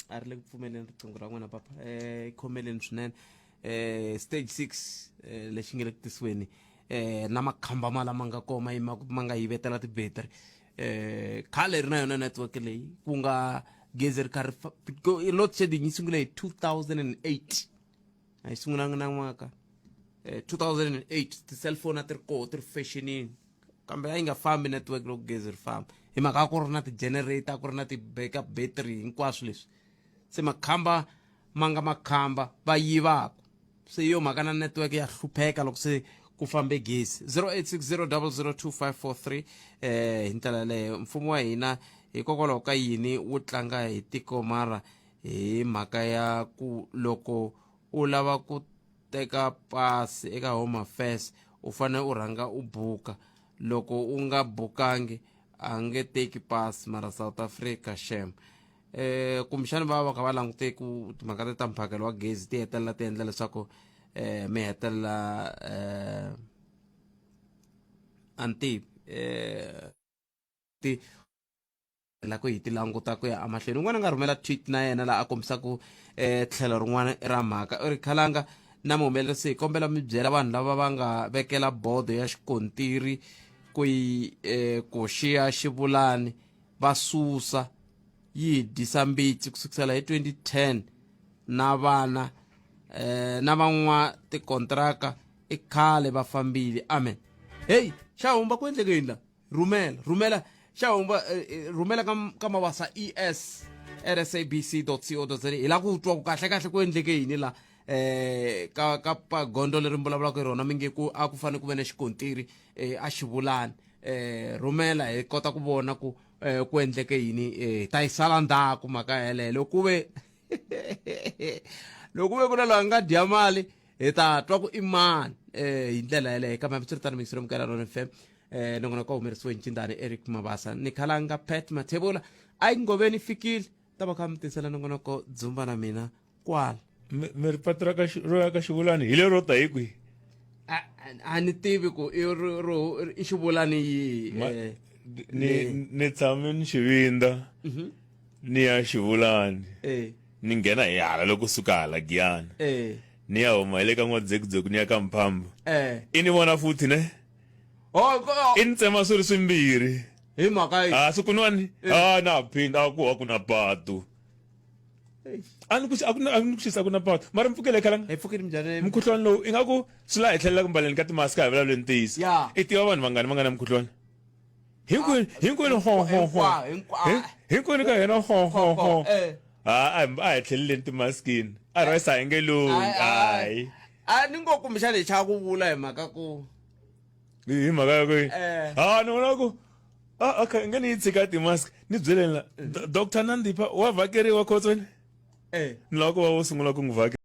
A ri le ku pfumeleni riqingho ra n'wina papa eh khomeleni swinene eh stage 6 eh, lexi nge le ku tisiweni eh na makhamba ma lama nga koma yima ma nga yivetela ti-battery eh khale ri na yona network leyi ku nga gezi ri kha ri load shedding yi sungule hi 2008 a yi sungulanga na n'waka eh, 2008 ti-cellphone a ti ri koho ti ri fashionini kambe a yi nga fambi network loko gezi ri famba hi mhaka a ku ri na ti-generator a ku ri na ti-backup battery hinkwaswo leswi se makhamba ma nga makhamba va yivaka se yo mhaka na network ya hlupheka loko se ku fambe gezi 0860002543 eh hi ndlela yaleyo mfumo wa hina hikokwalaho ka yini wu tlanga hi tiko mara hi mhaka ya ku loko u lava ku teka pasi eka home affairs u fanele u rhanga u buka loko u nga bukangi a nge teki pasi mara south africa shem eh kumbexana va va kha va langute ku timhaka ta ta mphakelo wa gezi ti hetelela ti endla leswaku eh mi hetelela eh a ni tivi eh ti la ku hi ti languta ku ya emahlweni un'wana a nga rhumela tweet na yena laha a kombisaka um tlhelo rin'wana ra mhaka u ri khalanga na muhumelerisi hi kombela mi byela vanhu lava va nga vekela bodo ya xikontiri ku yi eh, ku xiya xivulani va susa yi hi dyisa mbitsi ku sukisela hi 2010 na vana eh, na van'wa tikontraka i khale va fambile amen heyi xa humba ku endleke yini la rhumela rhumela xa humba eh, eh, rhumela ka, ka mavasa es rsabc co za hi la ku twa ku kahle kahle ku endleke yini la eh ka ka pa gondzo leri mi vulavulaka hi rona mi nge ku a ku fanele ku ve na xikontiri eh a xivulani eh rhumela hi kota ku vona ku eh, ku endleke yini eh ta yi sala ndzhaku mhaka yeleyo loko ku ve loko ku ve ku na loyi a nga dya mali hi ta twa ku i mani eh hi ndlela yeleyo kambe hambiswiritano mixiro mukela rona fm eh nongonoko wa humerisiwe ncindani eric mabasa ni khalanga pat mathebula a yi ngoveni fikile ta va kha mi tisela nongonoko dzumba na mina kwala Mi mi ri patu ra ka ro ya ka xivulani hi lero ta hi kwihi a ni tivi ku i ro ro i xivulani yihi eh, ni ni tshame ni xivindza mhm. ni ya xivulani eh. ni nghena hi hala loko suka hala giyani eh. ni ya huma hi le ka n'wadzekudzeku ni ya ka mphamba i ni vona futhi ne oh, i ni tsema swi ri swimbirhi hi mhaka yi a siku nwani a na phinda a ku a ku na patu a ni ku a ku na a ni ku xisa a ku na patu mara mi pfukele khalanga hi pfukile minjhani mukhuhlwani lowu ingaku swi la hi tlhelela ku mbaleni ka timask a hi vulavuleni ntiyiso Ya. i tiva vanhu vangani va nga na mukhuhlwani hinkwenu hinkwenu ho ho ho hinkwenu ka hina ho ho ho Eh. a a a hi tlheleleni timaskini otherwise a hi nge lunghi hayi a ni ngo kumbexana hi chava ku vula hi mhaka ku hi mhaka ya ku Eh. ha ni vona ku ah okay nge ni yi tshika timask ni byeleni la Dr Nandipha wa vhakeriwa khotsweni eh ni lava ku va wo sungula ku n'wi vhakela.